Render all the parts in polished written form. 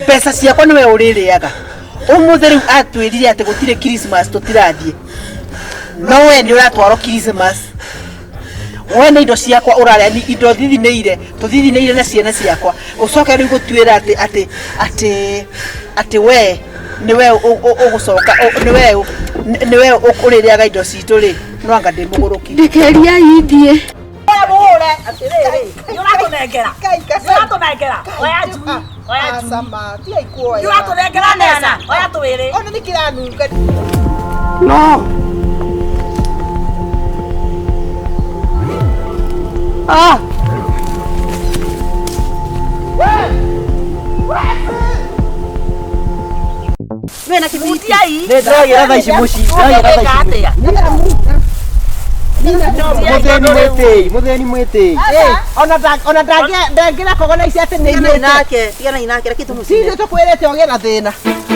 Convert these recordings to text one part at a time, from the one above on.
Mbeca ciakwa nĩwe ũrĩrĩaga. Ũmũthĩ rĩu atwĩrire atĩ gũtirĩ Christmas tũtirathiĩ. No we nĩ ũratwarwo Christmas. We nĩ indo ciakwa ũrarĩa, ni indo thithinĩire, tũthithinĩire na ciana ciakwa. Ũcoke rĩu gũtuĩra atĩ atĩ atĩ atĩ we nĩwe ũgũcoka nĩwe nĩwe ũrĩrĩaga indo citũ rĩ, no anga ndĩ mũgũrũki. Ndekeria ithiĩ. Mũhũre atĩrĩrĩ, nĩũratũnengera, nĩũratũnengera, oya njui, oya njui. Nĩũratũnengera mbeca, oya twĩrĩ. Ona nĩ kĩranunga. No. Ah. Wĩna kĩbiriti. Ndĩragĩra thaa ici mũciĩ, ndĩragĩra thaa ici atĩa? Mũthĩni mwĩtĩi, mũthĩni mwĩtĩi. Ona ona ndangĩra kogona ici atĩ nĩ Tiganai imĩte. nake, tiganai nake, reke tũmũcine. Tithuĩ tũkwĩrĩte ũgĩe na thĩna.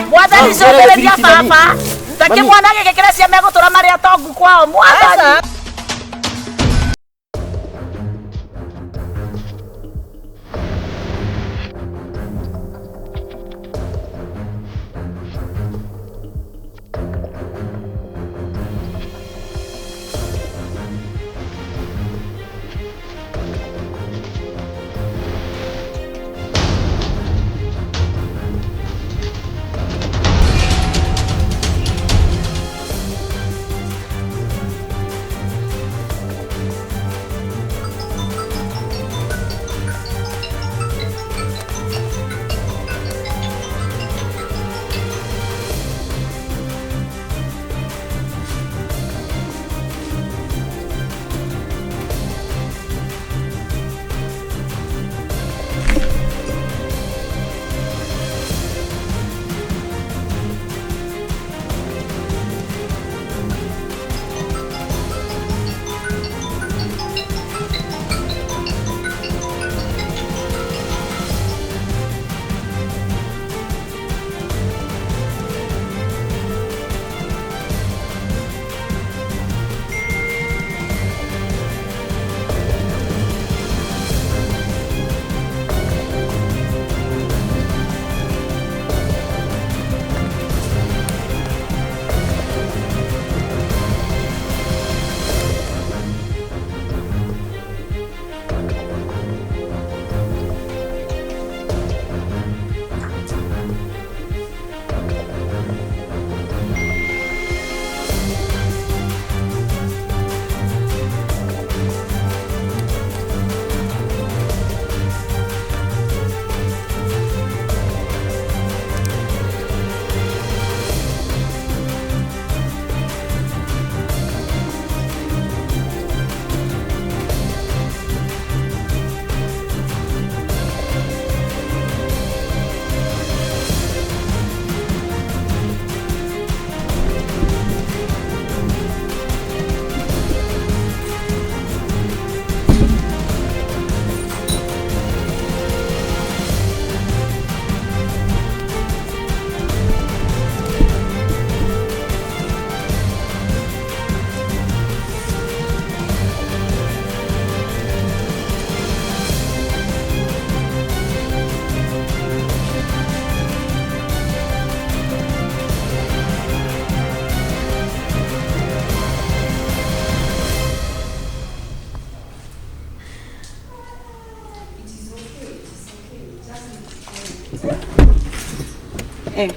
Mwathani cokereria baba. Reke mwana gĩkĩ kĩrĩa cia megũtũra marĩ atongu kwao. Mwathani. Eh.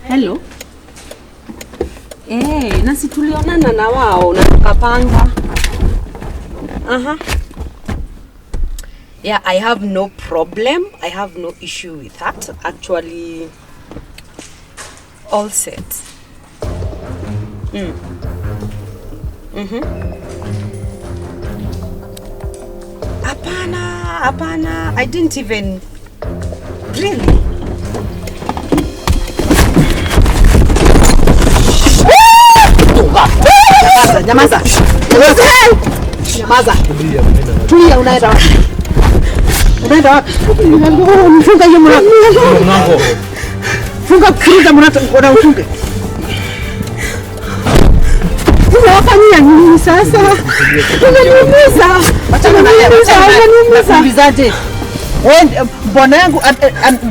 Hello. Eh, na si tulionana na wao na tukapanga. Aha. Yeah, I have no problem. I have no issue with that. Actually, all set. Hapana, hapana. I didn't even really. Nyamaza, nyamaza. Nyamaza. Tulia, unaenda wapi? Unaenda wapi? Funga hiyo mlango. Mlango. Funga kuruza mlango na ufunge. Unawafanyia nini sasa? Unaniumiza. Wachana na yeye. Unaniumiza, unaniumiza. Nakuulizaje? Wewe Bwana yangu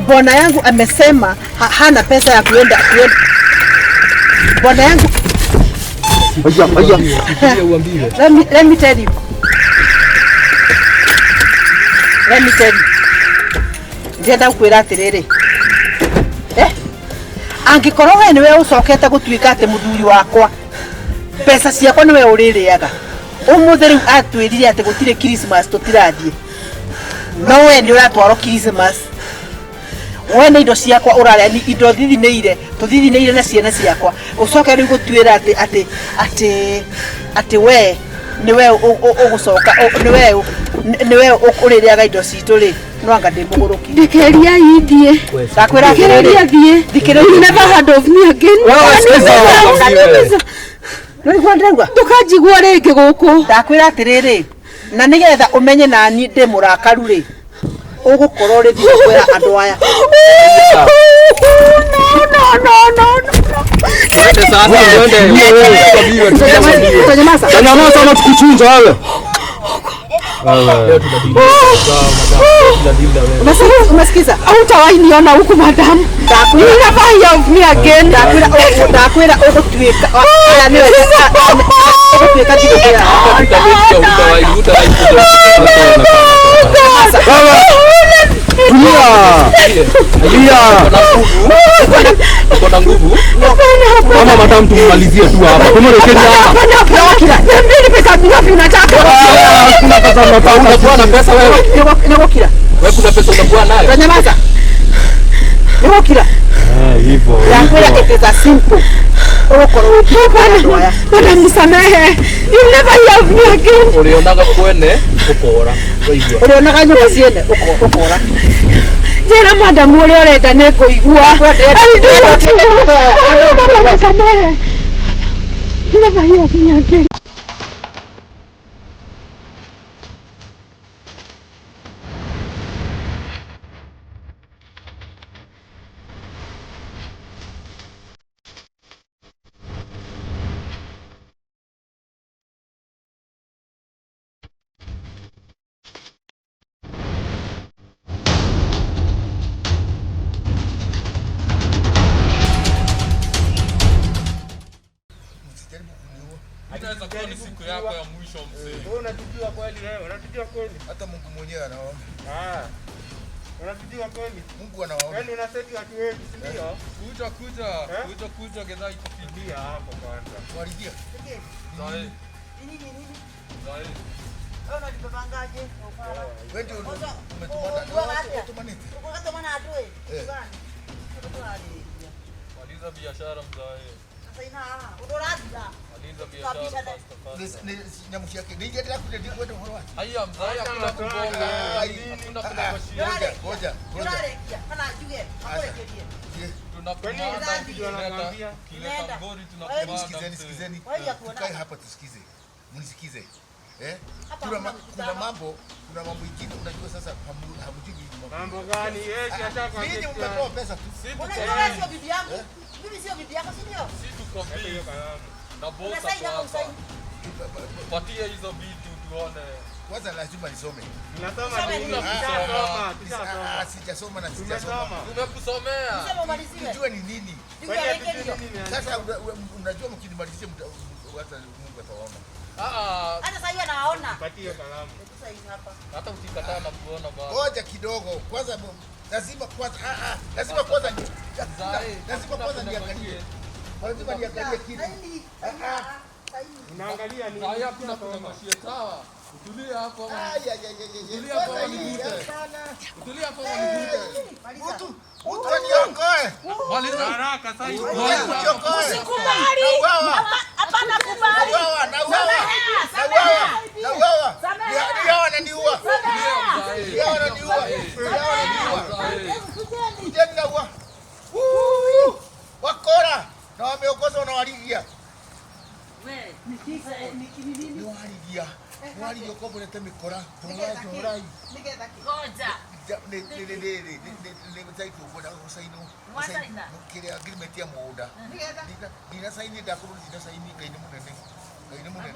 bwana yangu amesema hana pesa ya kuenda. Bwana yangu. Aya, aya. Let me tell you. Let me tell you. Ndĩrenda gũkwĩra atĩrĩrĩ. Angĩkorwo we nĩwe ũcokete gũtuĩka atĩ mũthuri wakwa, mbeca ciakwa nĩwe ũrĩrĩaga. Ũmũthĩ rĩu atwĩrire atĩ gũtirĩ Christmas tũtirathiĩ. No we nĩ ũratwarwo Christmas. We nĩ indo ciakwa ũrarĩa, ni indo thithinĩire, tũthithinĩire na ciana ciakwa. Ũcoke rĩu gũtuĩra atĩ we nĩwe ũgũcoka nĩwe ũrĩrĩaga indo citũ rĩ, no anga ndĩ mũgũrũki. Rekeria ithiĩ. Ndakwĩra Rekereria atĩrĩrĩ, thiĩ. Thikĩrĩria. You never heard of me again. Wewe sikiza. Unaniumiza. Nĩwaigua ndĩraigua? Ndũkanjigua rĩngĩ gũkũ. Ndakwĩra atĩrĩrĩ, na nĩgetha ũmenye nani ndĩ mũrakaru rĩ, ũgũkorwo rĩthiĩ kwĩra andũ aya. No, no, no, no, no. Twende sasa, twende. Utanyamaza? Nyamaza ama tukuchinja wewe. Leo tunadili. Sawa, madam. Tunadili na wewe. Umesikiza? Hautawahi niona huku, madam. You never hear of me again. Ndakwĩra ũgũtuĩka aya nĩwe ũgũtuĩka tigũkwĩra. Hutawahi, hutawahi kuja. Wewe. Tulia. Tulia. Uko na nguvu? Kama madam tumalizie tu hapa. Tumrekebisha hapa. Hapana, hapana. Niambie ni pesa ngapi unataka? Kuna pesa unataka. Unakuwa na pesa wewe? Nĩgũkira. Wewe kuna pesa unakuwa nayo? Utanyamaza? Nĩgũkira. Eh, hivyo. Ndakwĩra it is a simple. Ũgũkorwo ũgĩtuĩka andũ aya. Madam, nisamehe. You never hear of me again. Ulionaga kwene ukora. Waigua. Ũrĩonaga nyũmba ciene ũkora. Njĩra madam ũrĩa ũrenda nĩ ngũigua. I do what you want. Madam, nisamehe. You never hear of me again. Inaweza kuwa ni siku yako ya mwisho, mzee. Wewe unatujua kweli wewe? Unatujua kweli? Hata Mungu mwenyewe anaona. Ah. Unatujua kweli? Mungu anawaona. Yaani unaseti watu wengi, si ndio? Kuja kuja, Eh? kuja kuja gedhaa iko fiti. Ndio hapo kwanza. Waligia. Zae. Zae. Wewe ndio umetumana. Tumanite. Eh. Maliza biashara, mzae. Maliza biashara fasta fasta. Ni nyamu yake. Ni ndio kuja ndio kwenda horo. Haya mzae, hakuna kubonga. Hakuna kunegotiate. Ngoja, ngoja. Tunakumanda Unajua anakuambia? ukileta ngori tunakumanda. Sikizeni, Mzee. sikizeni. Tukae hapa tusikize. Mnisikize. Eh? Kuna mambo ingine unajua sasa hamjui ni mambo. Mambo gani? Yeye si ashakwambia. Ninyi mmetoa pesa tu. Si tuko si tuko busy. Na boss ako hapa. Patia hizo vitu tuone. Kwanza lazima nisome. Tunasoma Hakuna nini? kusoma. Tushasoma, tushasoma. Ah, sijasoma na sijasoma. Tumesoma. Tumekusomea. Tujue ni nini. Kwani hatujui ni nini? Sasa unajua mkinimalizia hata Mungu atawaona. Ah, Patie kalamu. hata ukikataa na kuona baba. Ngoja kidogo. Kwanza lazima kwanza lazima kwanza Zae, lazima hakuna kwanza niangalie. kunegotiate. Lazima niangalie kitu. Ah, Unaangalia nini? Zae, hakuna kunegotiate. Sawa. Utulie hapo ama ah. Ay, ay, ay, ay, ay. Tulia hapo Kwanza hii, nikute. hapana. Utulie hapo ama nikute. Mtu mtu aniokoe. Maliza. Haraka sasa. Mtu aniokoe. Usikubali. Nauawa. Hapana kubali. Nauawa, nauawa. Nauawa. Nauawa. Ni hao wananiua. Mzae. Ni hao wananiua. Ni hao wananiua. Mzae. Kujeni naua. Woo! Wakora na wameongozwa na waligia. Ni waligia. Ni waligia komborete mikora. Tũrai. Nĩ nĩ ngwenda gũcainwo kĩrĩa agreement ya mũgũnda. Ndinacaini, ndakorwo ndinacaini. Ngai nĩ mũnene. Ngai nĩ mũnene.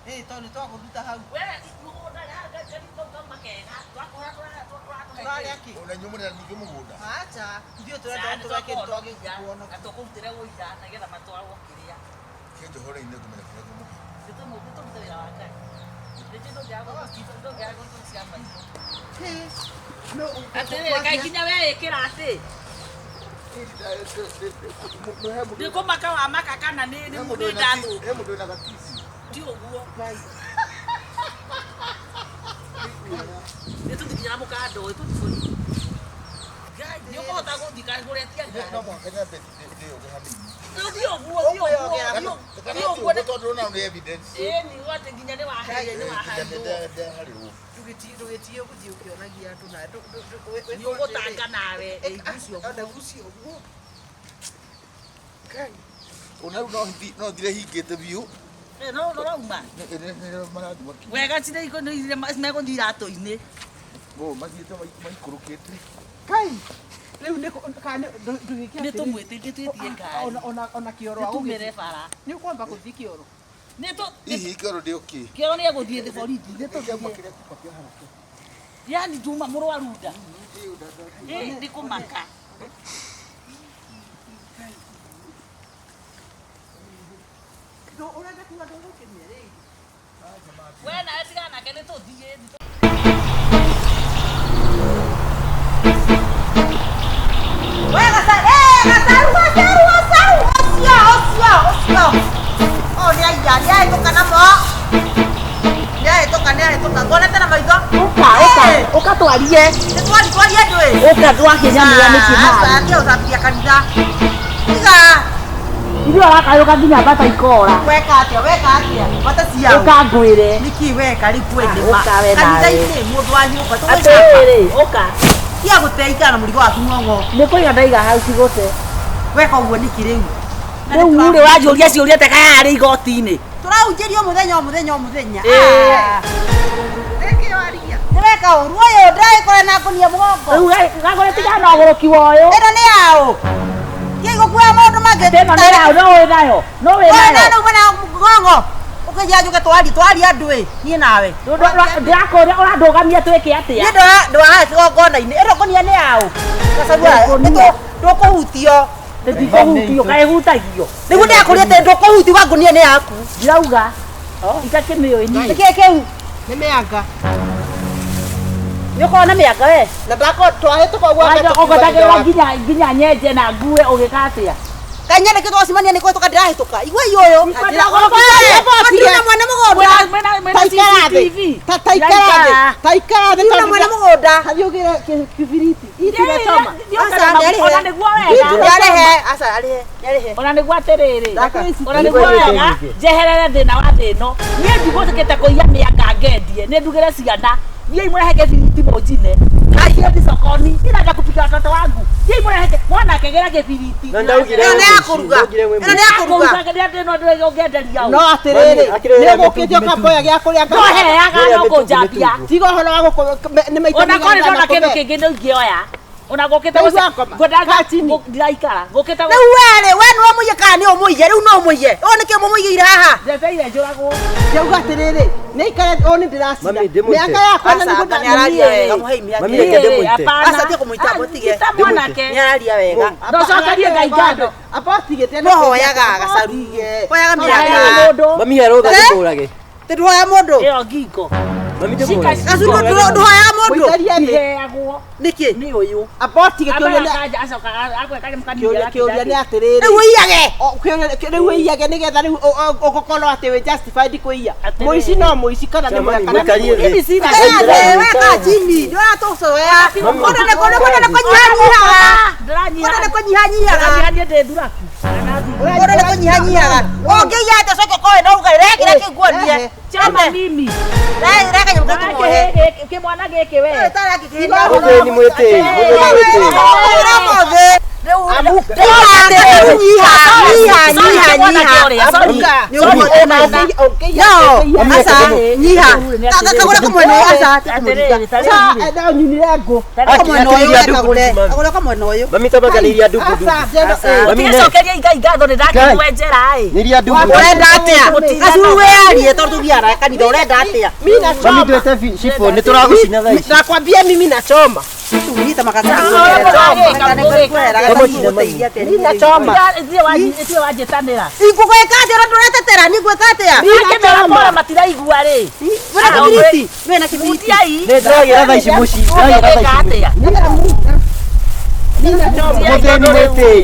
Ĩ tondũ nĩ twakũruta hau. We mũgũnda kau makega twakũra tũratũhe Tũrarĩa kĩ? Ona inyuĩ mũrenda ningĩ mũgũnda. Acha, ithuĩ tũrenda tũreke twagĩkuona. Na tũkũrutĩre ũira nĩgetha matwarwo kĩrĩa. Kĩnjohore-inĩ ngũmenya kĩrĩa ngũmũhe. Nĩtũrute wĩra wa Ngai. Rĩngĩ ndũngĩaga gũtũcia maitho. Atĩrĩrĩ, kaĩ nginya we ĩkĩra atĩ nĩ kũmaka wa maka kana nĩ ndathũku. He mũndũ wĩna gatisi. Ti ũguo. Nĩ tũthiĩ nginya na mũkanda ũyũ tũthiĩ borithi. Ngai, nĩ ũkũhota gũthiĩ kũretia ngari. No mũhaka nyambe ndĩyoge hanini. Thiĩ ũguo, thiĩ ũguo, thiĩ ũguo. Tondũ ona nĩ evidence. Ĩĩ nĩ atĩ nginya nĩ waheire, nĩ waheirwo. Nĩndaharĩrwo. Ndũgĩtige gũthiĩ ũkĩonagia andũ na Nĩ ũgũtanga nawe. Ĩĩ, ona gucio ũguo. Ngai. Ona rĩu no thire hingĩte biũ. No ũrauma. Marathiĩ makinya. Wega cirĩ megũthiĩ iratũ-inĩ. Mathiĩte maikũrũkĩte. Ngai. Rĩu nĩ kana ndũgĩke Nĩ tũmwĩtĩtie twĩtie ngari. Ona kĩoro Nĩ tumĩre bara. Nĩ ũkwamba gũthiĩ kĩoro. Nĩ tũ Hihi kĩoro ndĩ okay. Kĩoro nĩ egũthiĩ thĩ borithi. Nĩ tũthiĩ. Yani nduma mũrwaru nda. Ĩ nĩ kũmaka. Ũrenda kuga ndũgũkĩmia rĩngĩ. We nawe tigana nake nĩ tũthiĩ. We gacaru gacaru gacaru ũcio ũcio ũcio. O nĩ aiya nĩ ahĩtũka namo. Nĩ ahĩtũka nĩ ahĩtũka nguonete na maitho. Ũka ũka ũka twarie. Nĩ twari twarie andũ ĩ. Ũka twakĩnyanĩra nĩkĩ marĩ. Aca tiga gũthambia kanitha. Tiga. Ithuĩ ũrakayũka nginya mbata ikora. Weka atĩa weka atĩa mbata ciao. Ũka ngwĩre. Nĩkĩ weka rĩu kwĩ nĩma. Ũka we nawe. Kanitha-inĩ mũndũ wa nyũmba Atĩrĩrĩ ũka. Tiga gũte ikara na mũrigo waku ng'ong'o. Nĩ kũiga ndaiga hau cigũte. Weka ũguo nĩkĩ rĩu? Rĩu rĩ wanjũria ciũria ta kaya arĩ igoti-inĩ. Tũrahunjĩrio mũthenya o mũthenya o mũthenya. Rĩngĩ waria. Nĩ weka ũru ũyũ ndĩragĩkora na ngũnia mũgongo. Rĩu gagũre tigana na ũgũrũki wa ũyũ. Ĩno nĩ yaũ? Kĩ gũkuoya maũndũ mangĩ. Ĩno nĩ yaũ no wĩ nayo. No wĩ nayo. Wĩ nayo na mũgongo. Ũkĩnjĩra njũke twarie twarie andũ ĩ niĩ nawe. Ndĩrakũria ũrandũgamia twĩke atĩa? Niĩ ndwahaha kĩgongona-inĩ. Ĩno ngũnia nĩ yaũ? Gacagua ndũkũhutio. Ndikũhutio kaĩ hutagio. Nĩguo ndĩrakũria atĩ ndũkũhutio wa ngũnia nĩ yaku. Ndirauga. Itakĩmĩũĩ niĩ. Nĩkĩĩ kĩu? Nĩ mĩanga. Nĩ ũkoragwo na mĩanga we? Na ndako twahĩtũka ũguo ũgotagĩrĩra nginya nyenje na ngue ũgĩka atĩa? Kainya nĩkĩo twacemania nĩ kũhĩtũka ndĩrahĩtũka. Igua ũyũ. Ndĩrahĩtũka mwene mũgũnda. Taikara thĩ. Taikara thĩ. Taikara thĩ. Ndĩna mwene mũgũnda. Hathiĩ ũgĩre kĩbiriti. Itiracoma. Ona nĩguo wega. Nĩarĩhe. Aca arĩhe. Nĩarĩhe. Ona nĩguo atĩrĩrĩ. Ona nĩguo wega. Njeherere thĩna wa thĩ ĩno. Niĩ ndigũkĩte kũiya mĩanga ngendie. Nĩ ndugĩre ciana. Niĩ imũrehe kĩbiriti mũnjine. Thiĩ sokoni. Ndirenda kupika watoto wangu. Thiĩ imũrehe mwana akĩgĩra kĩbiriti. Na ndaugire Ĩno nĩ ya kũruga. Ĩno nĩ ya kũruga. Ũngĩenderia No atĩrĩrĩ, nĩ ũgũkĩte ũkamboya gĩa kũrĩa No heaga no kũnjambia. Tiga ũhoro wa gũkũ nĩ maita Ona korĩ ndona kĩndũ kĩngĩ nĩ ingĩoya. Ona ngũkĩte ndiraikara. Ngũkĩte Rĩu we rĩ, we nĩwe mũiye kana nĩ ũmũiye? Rĩu no ũmũiye. Ũũ nĩkĩo mũmũigĩire haha? Njetereire njũragwo. Ndauga atĩrĩrĩ, nĩ ikare ũũ nĩ ndĩracina. Mĩaka yakwa na nĩguo nĩararia wega mũhei mĩaka. Mami reke ndĩmũite. Aca tiga kũmũita mũtige. Ta mwanake. Nĩararia wega. Ndũcokerie Ngai ngatho. Abotigĩte No hoyaga gacaru. Hoyaga mĩaka. Mami he rũtha ndĩmũrage. Tĩ ndũhoya mũndũ. Ĩyo ngingo. Mami ndĩmũrage. Gacaru ndũhoyaga mũndũ. Mũikarie thĩ. Iheagwo. Nĩkĩ? Nĩ ũyũ. Abotige kĩũria kĩũria nĩ atĩrĩrĩ. Rĩu ũiyage. Rĩu ũiyage nĩgetha rĩu ũgũkorwo atĩ wĩ justified kũiya. Mũici no mũici kana nĩ mwega kana nĩ mũici. Mimi sina. Thĩ weka chini. Ndũratũcoya. Mũndũ nĩ kũnyihanyihaga. Mũndũ nĩ kũnyihanyihaga. Ndĩranyiha ndĩ thuraku. Mũndũ nĩ kũnyihanyihaga. Ũngĩiya atĩa ũcoke ũkoe no uge rehe kĩrĩa kĩu nguonie. Chama mimi. Rehe kanyamũ kau tũmuohe. Kĩmwana gĩkĩ we. Mũthĩni mwĩtĩi. Mũthĩni mwĩtĩi. Rĩu Nakwambia mimi nachoma.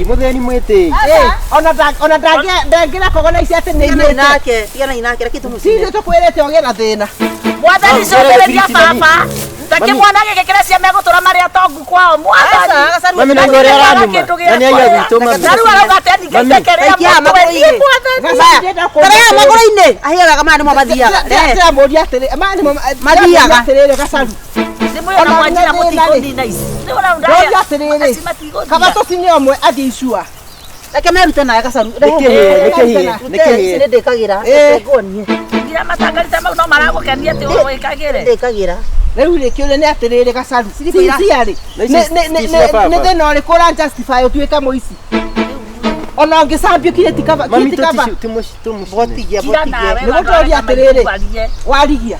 Mutheni mwete. Ona ndangĩra kogona ici atĩ nĩ nake tigana inake reke tumucine. Ti tũkwĩrĩte ũgĩe na thĩna. Mwathani cokereria baba. Take mwana gĩkĩ kĩrĩa cia megũtũra marĩ atongu kwao mwathani. Mami na ngore aranuma. Na nĩ aiya gwitũ mami. Na rĩu arauga atĩ ningĩtekerea mũtwe niĩ mwathani. Tarĩa magũrũ-inĩ ahiaga maya nĩmo mathiaga. Ndĩramũria atĩrĩ maya nĩmo mathiaga. Atĩrĩrĩ Gacaru. Ndoria atĩrĩrĩ kaba tũcine ũmwe athiĩ icua. Reke merute nawe Gacaru. Nĩkĩhĩe. Nĩ ndĩkagĩra. Reke nguonie. Ngira matangarita mau no maragũkenia atĩ wĩkagĩre. Ndĩkagĩra. Rĩu rĩ kĩũria nĩ atĩrĩrĩ Gacaru. Sincerely nĩ thĩna ũrĩkũ ũra justify ũtuĩke mũici? Ona ũngĩcambio kinya ti kaba. Mami Botigia botigia. Nĩguo ndĩroria atĩrĩrĩ warigia.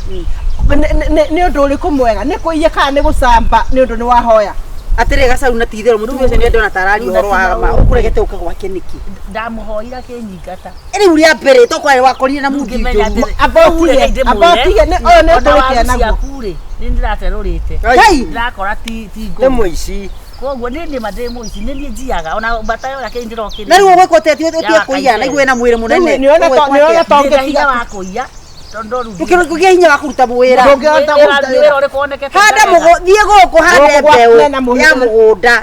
Nĩ ũndũ ũrĩkũ mwega nĩ kũiya kana nĩ gũcamba nĩ ũndũ nĩ wahoya? Atĩrĩ Gacaru na ti itherũ mũtumia ũcio nĩendona ta araria ũhoro wa ma ũkũregete ũka gwake nĩkĩ? Ndamũhoira kĩnyingata. Rĩu rĩa mbere tokorwo wakorire na mũndũ njũru. Abotige nĩ ũyũ nĩ ũtũrĩke naguo. Nĩ ndĩraterũrĩte. Ngai ndĩrakora ti ngũ. Nĩ mũici. Koguo nĩ nĩ ndĩ mũici nĩ niĩ njiaga ona mbata yo yake ndĩrokĩrire. Na rĩu ũgwĩka ũteti ũtige kũiya na igue na mwĩrĩ mũnene. Nĩona to hinya wa kũiya. Ndũkĩgĩa hinya wa kũruta wĩra. Handa thiĩ gũkũ hande mbeũ ya mũgũnda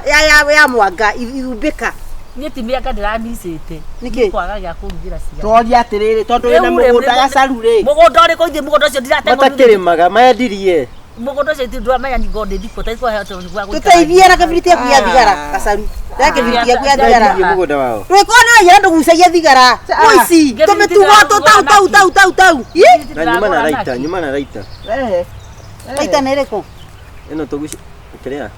ya mwanga ithumbĩka. Niĩ ti mĩanga ndĩramicĩte. Nĩkĩ? Kwaga gĩa kũrugĩra ciana. Tworia atĩrĩrĩ tondũ wĩna mũgũnda Gacaru rĩ. Mũgũnda ũrĩkũ ithuĩ mũgũnda ũcio ndirategwo. Matakĩrĩmaga mendirie. Mũgũnda ũcio ithuĩ ndũramenya ngo ndĩ thikũ ta ikũheo gwa gũikara. Tũteithie na kĩbiriti yaku ya thigara Gacaru. Rehe kĩbiriti yaku ya thigara. Mũgũnda wao. Ndũgĩkorwo nĩ waiyara ndũgucagia thigara. Mũici tũmĩtugo tũtau tau tau tau tau. Na nyuma na raita, nyuma na raita. Rehe. Raita nĩ ĩrĩkũ? Ĩno tũguci kĩrĩa?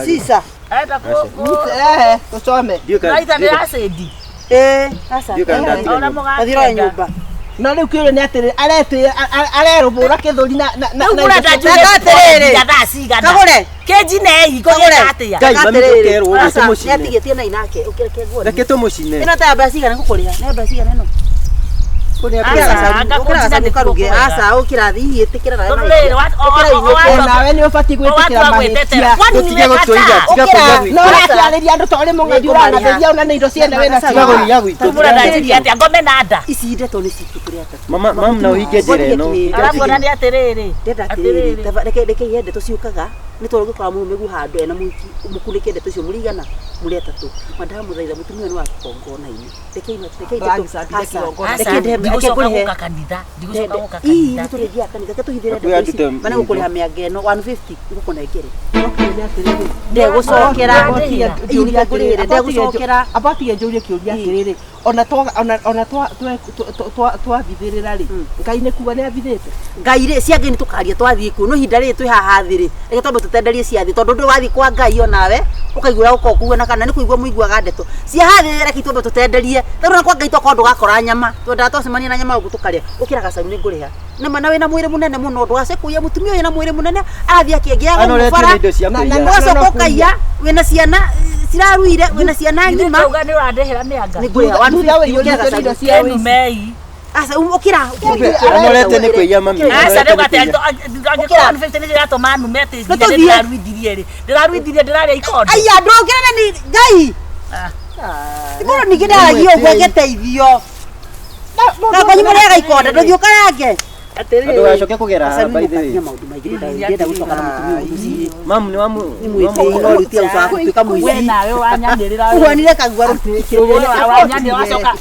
Sisa. Arenda kũ Rehe tũcome. Raita nĩ ya cĩndi. Ĩĩ, aca. Ona Ona nyũmba. No rĩu kĩũria nĩ atĩrĩrĩ aretĩ arerũbũra kĩthũri na na na ũrenda njuge atĩrĩrĩ thaa cigana. Kagũre. Kĩnjinei ngũgĩka atĩa? Ngai mami tũkerwo ũguo tũmũcine. Nĩatigĩtie na inake ũkĩreke nguonie. Reke tũmũcine. Ĩno ta ya mbeca cigana ngũkũrĩha? Nĩ ya mbeca cigana ĩno? Aca ũkĩra hihi ĩtĩkĩra nawe. Tondũ rĩrĩ nawe nĩ ũbatiĩ gwĩtĩkĩra mahĩtia. Tũtige gũtũiya, tiga kũiya gwitũ. No ũrakĩarĩria andũ ta ũrĩ mũng'athi ũranathĩria ona nĩ indo ciene wĩna Tiga kũiya gwitũ. Mũrenda njĩke atĩa ngome na nda. Ici ndeto nĩ citũ tũrĩ atatũ. Mama mam na ũhinge njĩra ĩno. Aramuona nĩ atĩrĩrĩ. Ndenda atĩrĩrĩ reke reke ihe ndeto ciũkaga nĩ tondũ ũngĩkora mũrũme handũ ena mũhiki mũkunĩke ndeto icio mũrigana mũrĩ atatũ mandamũthaitha mũtumia nĩ wa kĩgongona-inĩ reke reke reke ndigũcoka gũka kanitha ndigũcoka gũka kanitha ii nĩtũrĩthiaga kanitha reke tũhithĩre ndeto ici mana gũkũrĩha mĩanga ĩno 150 ngũkũnengere ndegũcokera ngũrĩhĩre ndegũcokera abatige njũrie kĩũria atĩrĩrĩ ona ona twabithĩrĩra rĩ Ngai nĩ kuga nĩ abithĩte Ngai rĩ cia Ngai nĩ tũkaria twathiĩ kuo no ihinda rĩrĩ twĩ haha thĩ rĩ reke twambe tũtenderie cia thĩ tondũ ndũĩ wathiĩ kwa Ngai onawe ũkaigua ũkorwo kuga na kana nĩ kũigua mũiguaga ndeto cia haha thĩ reke twambe tũtenderie tondũ na kwa Ngai tokorwo ndũgakora nyama twendaga twacemania na nyama ũguo tũkarĩa ũkĩra Gacaru nĩ ngũrĩha na mana wĩna mwĩrĩ mũnene mũno ndũgace kũiya mũtumia ũyũ na mwĩrĩ mũnene arathiĩ akĩengĩaga mũbara ũgacoka ũkaiya wĩna ciana ciraruire wĩna ciana ng'ima Ndauga nĩ ũrandĩhĩra mĩanga nĩ ngũrĩha Kĩnumei. Aca ũkĩra Anorete nĩ kũiya mami. Aca rĩu atĩ angĩkorwo 150 nĩ iratũma nume atĩ nginya ndĩraruithirie rĩ ndĩraruithirie ndĩrarĩa ikondo. Aiya ndũkĩra nĩ Ngai. Mũndũ ningĩ ndaragia ũguo angĩteithio. Na kwanyu mũrĩaga ikonde ndũthiĩ ũkarange. Na ndũgacoke kũgera haha by the way. Maũndũ maingĩ ndĩrenda gũcoka na mũtumia ũyũ mũciĩ. Mamu nĩ wamu. Nĩ mwĩtĩi no rĩu tiga gũcoka gũtuĩka We mũici. nawe wanyanĩrĩra. Ũhuanire kaguarũ. Wanyanĩrĩra wacoka.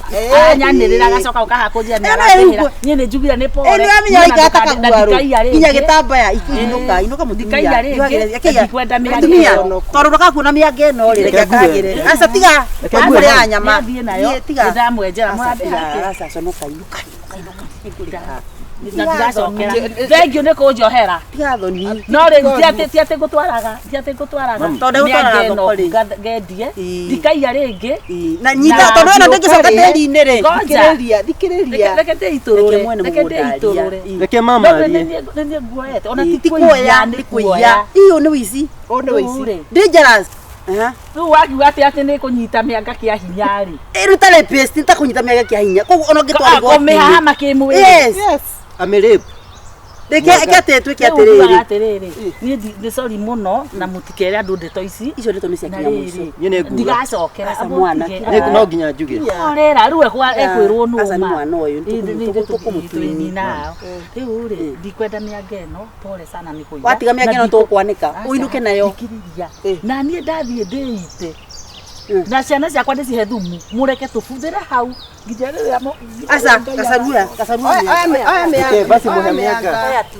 Anyanĩrĩra agacoka ũkaha kũnjĩra nĩ Ĩno arandĩhĩra. ĩrugwo. Niĩ nĩ njugire nĩ pole. Ĩ nĩ wamenya waikara ta kaguarũ. Ndikaiya rĩngĩ. Nginya gĩtambaya inũka inũka mũtumia. Ndikaiya rĩngĩ. Ndikwenda mĩanga Mũtumia ĩno. tondũ ndũgakuona mĩanga ĩno rĩ reke Reke ngue. akagĩre. Aca tiga. Reke ngue. Kũrĩa nyama. Nĩathiĩ nayo. Thiĩ, tiga. Nĩndamwenjera Aca mũrandĩha tiga, kĩ? aca conoka inũka inũka inũka. Nĩngũrĩha. Na ndigacokera. Thengiũ nĩ kũnjohera. Tiga thoni. No rĩu ti atĩ ti atĩ ngũtwaraga, ti atĩ ngũtwaraga. Tondũ ndegũtwaraga Mĩanga ĩno thoko rĩ. ngendie. Ĩĩ. Ndikaiya rĩngĩ. Na nyita tondũ ĩno ndĩngĩcoka tĩri-inĩ rĩ. Ngoja. Thikĩrĩria, thikĩrĩria. Reke ndĩitũrũre. Reke mwene Reke mũgũnda arie. ndĩitũrũre. Reke mama No, arie. nĩ niĩ nguoete. Ona Ĩĩ, ti ti kũiya, kuoya, nĩ nĩ kũiya. kuoya. Iyo nĩ ũici. Ũyũ nĩ ũici. Dangerous. Aha. Rĩu wakiuga atĩ atĩ nĩ kũnyita mĩanga kĩa hinya rĩ. Ĩruta rapist nĩ ta kũnyita mĩanga kĩa hinya. Koguo ona ũngĩtwara igoti-inĩ. Kũmĩhahama kĩmwĩrĩ. Yes. Amĩrape. Reke reke atĩ twĩke Rĩu ngugaga atĩrĩrĩ. atĩrĩrĩ, niĩ nĩ sorry mũno na mũtikere andũ ndeto ici. Icio ndeto nĩ cia Na kinya rĩrĩ, mũico. Niĩ nĩ nguga. ndigacokera Aca mwana, Nĩ- No nginya njuge. Orera rĩu ekwĩrwo nũ Aca nĩ ma. mwana ũyũ, Ĩ, tũkũmũtwini. nao. Rĩu rĩ, ndikwenda mĩanga ĩno, pole sana nĩ kũiya. Watiga mĩanga Na ĩno tũkwanĩka, Aca, ũinũke nayo. thikĩrĩria. Na niĩ ndathiĩ ndĩite. Mm. Na ciana ciakwa ndĩcihe thumu, mũreke tũbuthĩre hau nginya rĩrĩa Aca, gacarua, gacarua. Reke basi mũhe mĩanga. Oya tu.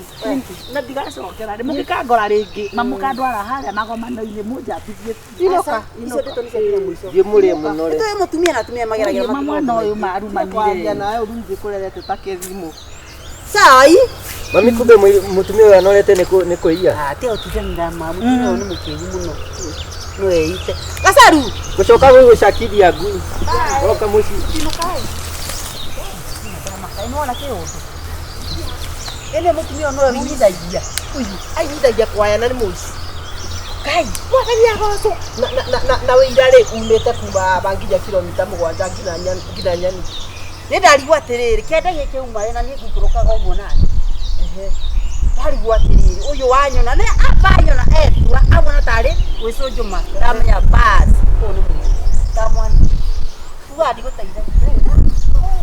Na ndigacokera rĩ, mũngĩkangora rĩngĩ, mamũkandwara harĩa magomano-inĩ mũnjambithie. Aca, icio ndeto nĩ cia kinya mũico. Thiĩ mũrĩe mũno rĩ. Nĩ tũĩ mũtumia na atumia mageragĩra Ma mwana ũyũ marumanire. Kwaria nawe ũrungi kũrerete ta kĩthimo. Cai. Mami kumbe mũtumia ũyũ anorete nĩ nĩ kũiya. Ah, tiga gũtindanĩra ma mũtumia ũyũ nĩ mũkĩgu mũno. No eite. Gacaru. Gũcoka gũgũcakithia ngui. Oka mũciĩ. Nĩwona kĩũndũ. Ĩno mũtumia ũyũ nowe ũinyithagia. Ũyũ ainyithagia kwaya na nĩ mũici. Kai. Mwathani agocwo. Na wĩira rĩ umĩte kuma haha nginya kilomita mũgwanja nginya nyani. Nĩ ndarigwo atĩrĩrĩ, kĩanda gĩkĩ uma rĩ na niĩ ngũikũrũkaga ũguo nani. Ndarigwo atĩrĩrĩ, ũyũ wanyona nĩ amba anyona etua amona tarĩ gwĩcũnjũma ndamenya bas ũyũ nĩ mũici. Ndamwana. Ugaga ndigũteithagia.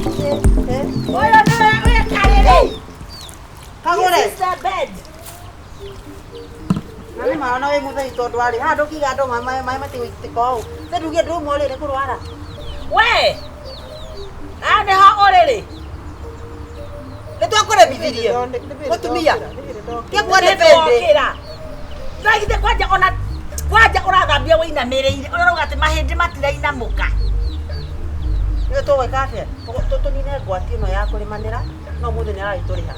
Ũyũ nĩwe wĩkarĩrĩ. Kagũre. This is the bed. Na nĩ ma ona wĩ mũthei tondũ arĩ haha ndũkiuga andũ maĩ matigũitĩka ũũ. Nĩ ndugie ndũmwe rĩ nĩ kũrwara. We. Haha nĩho ũrĩrĩ. Nĩ twakũremithirie. Mũtumia. Kĩkuo nĩ bĩndĩ. Nĩndokĩra. Ndagithĩ kwanja ona kwanja ũrathambia wĩinamĩrĩire ũrauga atĩ mahĩndĩ matirainamũka. Nĩ tũgwĩka atĩa? Tũnine ngwati ĩno ya kũrĩmanĩra no mũthĩ nĩ aragĩtũrĩha.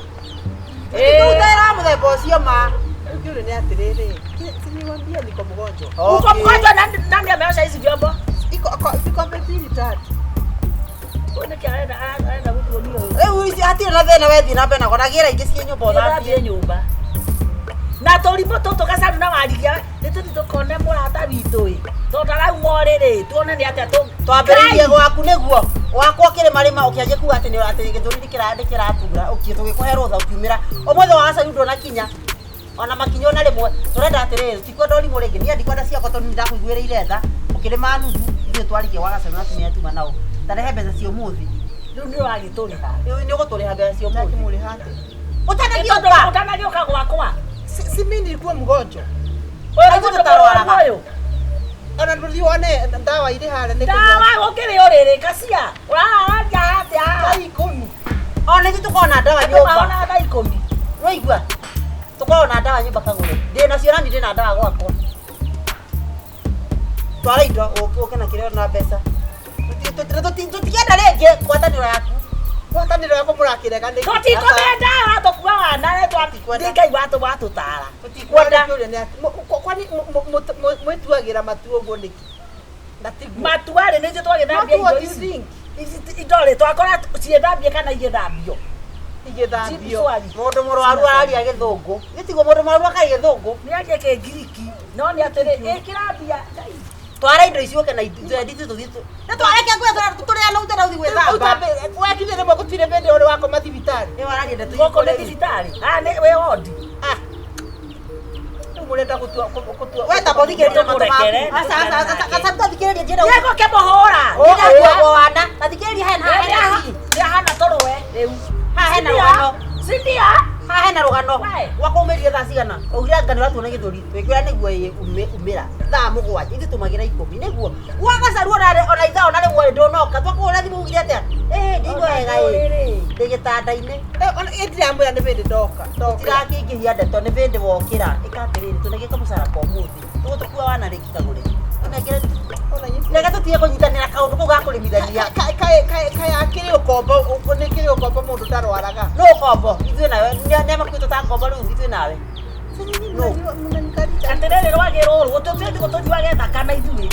Ĩĩ. Tũgũtera mũthemba ũcio ma. Rĩu kĩũria nĩ atĩrĩrĩ, si niwaambia niko mgonjwa. Uko mgonjwa nani ameosha hizi vyombo? Iko vikombe mbili tatu. Huyu nĩkĩ arenda arenda gũtuonia ũyũ. Rĩu ici hatirĩ na thĩna wethiĩ na mbere na gũragĩra ingĩ ciĩ nyũmba Ũthambie ũthambie. nyũmba. Na tũrimũ tũtũ gacaru na warigia nĩ tũthiĩ tũkone mũrata witũ ĩ. Tondũ arauma ũrĩrĩ tuone nĩ atĩa tũ Twambĩrĩirie gwaku nĩguo wakwa ũkĩrĩmarĩma ũkĩanjia kuga atĩ nĩ atĩ gĩthũri nĩ kĩratura ũkiĩ tũgĩkũhe rũtha ũkiumĩra ũmũthĩ wa gacaru ndũnakinya ona makinya ona rĩmwe tũrenda atĩrĩrĩ tutikwenda ũrimũ rĩngĩ niĩ ndikwenda ciakwa tondũ nĩndakũiguĩrĩire tha ũkĩrĩma nuthu ithuĩ twarikie gwa gacaru na atumia tuma nao tarehe mbeca cia ũmũthĩ Rĩu nĩ ũragĩtũrĩha. nĩ ũgũtũrĩha mbeca cia ũmũthĩ Ndakĩmũrĩha atĩa? ũtanagĩũka Ũtanagĩũka gwakwa. Si mimi nilikuwa mgonjwa. Ũyũ nĩ Aitũ mũndũ tũtarwaraga. mũrwaru ũyũ. Ona ndũthiĩ wone ndawa irĩ harĩa nĩ Ndawa gũkĩrĩ ũrĩrĩ kacia. Ũraranja atĩa? thaa ikũmi. ona ithuĩ tũkoragwo na ndawa Andũ nyũmba mahona thaa ikũmi. Nĩwaigua? Tũkoragwo na ndawa nyũmba kagũre. Ndĩ nacio nani ndĩ na ndawa gwakwa. Twara indo ũke na kĩrĩa na mbeca. Tũtikenda rĩngĩ ngwatanĩro yaku. Ngwatanĩro yakwa mũrakĩrega nĩkĩ? Tũtikũmenda watũkua wana nĩ Ngai watũtara. Tũtikwenda. Kwani mwĩtuagĩra matua ũguo nĩkĩ? Na tiguo. Matua rĩ nĩithuĩ twagĩthambia Not indo what you ici. think. Ici indo rĩ twakora ciĩthambie kana igĩthambio. Igĩthambio. Mũndũ mũrwaru araria gĩthũngũ. Gĩtigwo mũndũ mũrwaru akaria gĩthũngũ. Nĩ arie kĩngiriki no nĩ atĩrĩ ĩkĩra mbia Ngai. Twara indo ici ũke na twendi tũthiĩ. Nĩ twareke ngũya tũrĩa na ũtenda ũthiĩ gwĩthamba. Wekinyire rĩmwe gũtirĩ bĩndĩ ũrĩ wakoma thibitarĩ. Nĩ wararia ndeto Gũkũ nĩ thibitarĩ. Ah nĩ wĩ wondi. Ah. Rĩu mũrenda gũtua gũtua. We tamba ũthikĩrĩrie matũ maku. Tũmũrekere. Aca aca aca aca tũthikĩrĩrie njĩra. Nĩ gũkĩmũhũra. Ndĩra kuo wana. Tathikĩrĩria hena hena. Nĩ ahana tũrũe rĩu. Haha hena rũgano. Si ndio? Haha hena rũgano. We. Wakũmĩrire thaa cigana? Augire anga nĩ ũratuona gĩthũri. Twĩkwĩra nĩguo umĩra. Thaa 7 ithuĩ tũmagĩra 10 nĩguo. Wagacaru ona ithaa ona rĩmwe ndũnoka. Twakũhũrĩra thimũ ugire atĩa? Ĩĩ ndĩigua wega ĩĩ. Ndĩ gĩtanda-inĩ. Ona ndiramwĩra nĩ bĩndĩ ndoka. Tũtirakĩingĩhia ndeto nĩ bĩndĩ wokĩra. Ĩka atĩrĩrĩ tũnenge kamũcara ka ũmũthĩ. Tũgũtũkua wana rĩngĩ kagũre. Tũnengere reke tũtige kũnyitanĩra kaũndũ kau ga kũrĩmithania. Kaĩ akĩrĩ ũkombo nĩ kĩrĩ ũkombo mũndũ ndarwaraga. Nũ ũkombo? Ithuĩ nawe nĩ makuĩtwo ta ngombo rĩu ithuĩ nawe. Nũ? Atĩrĩrĩ rwagĩ rũrũ tũthiĩ tũnyuage thakame ithuĩ.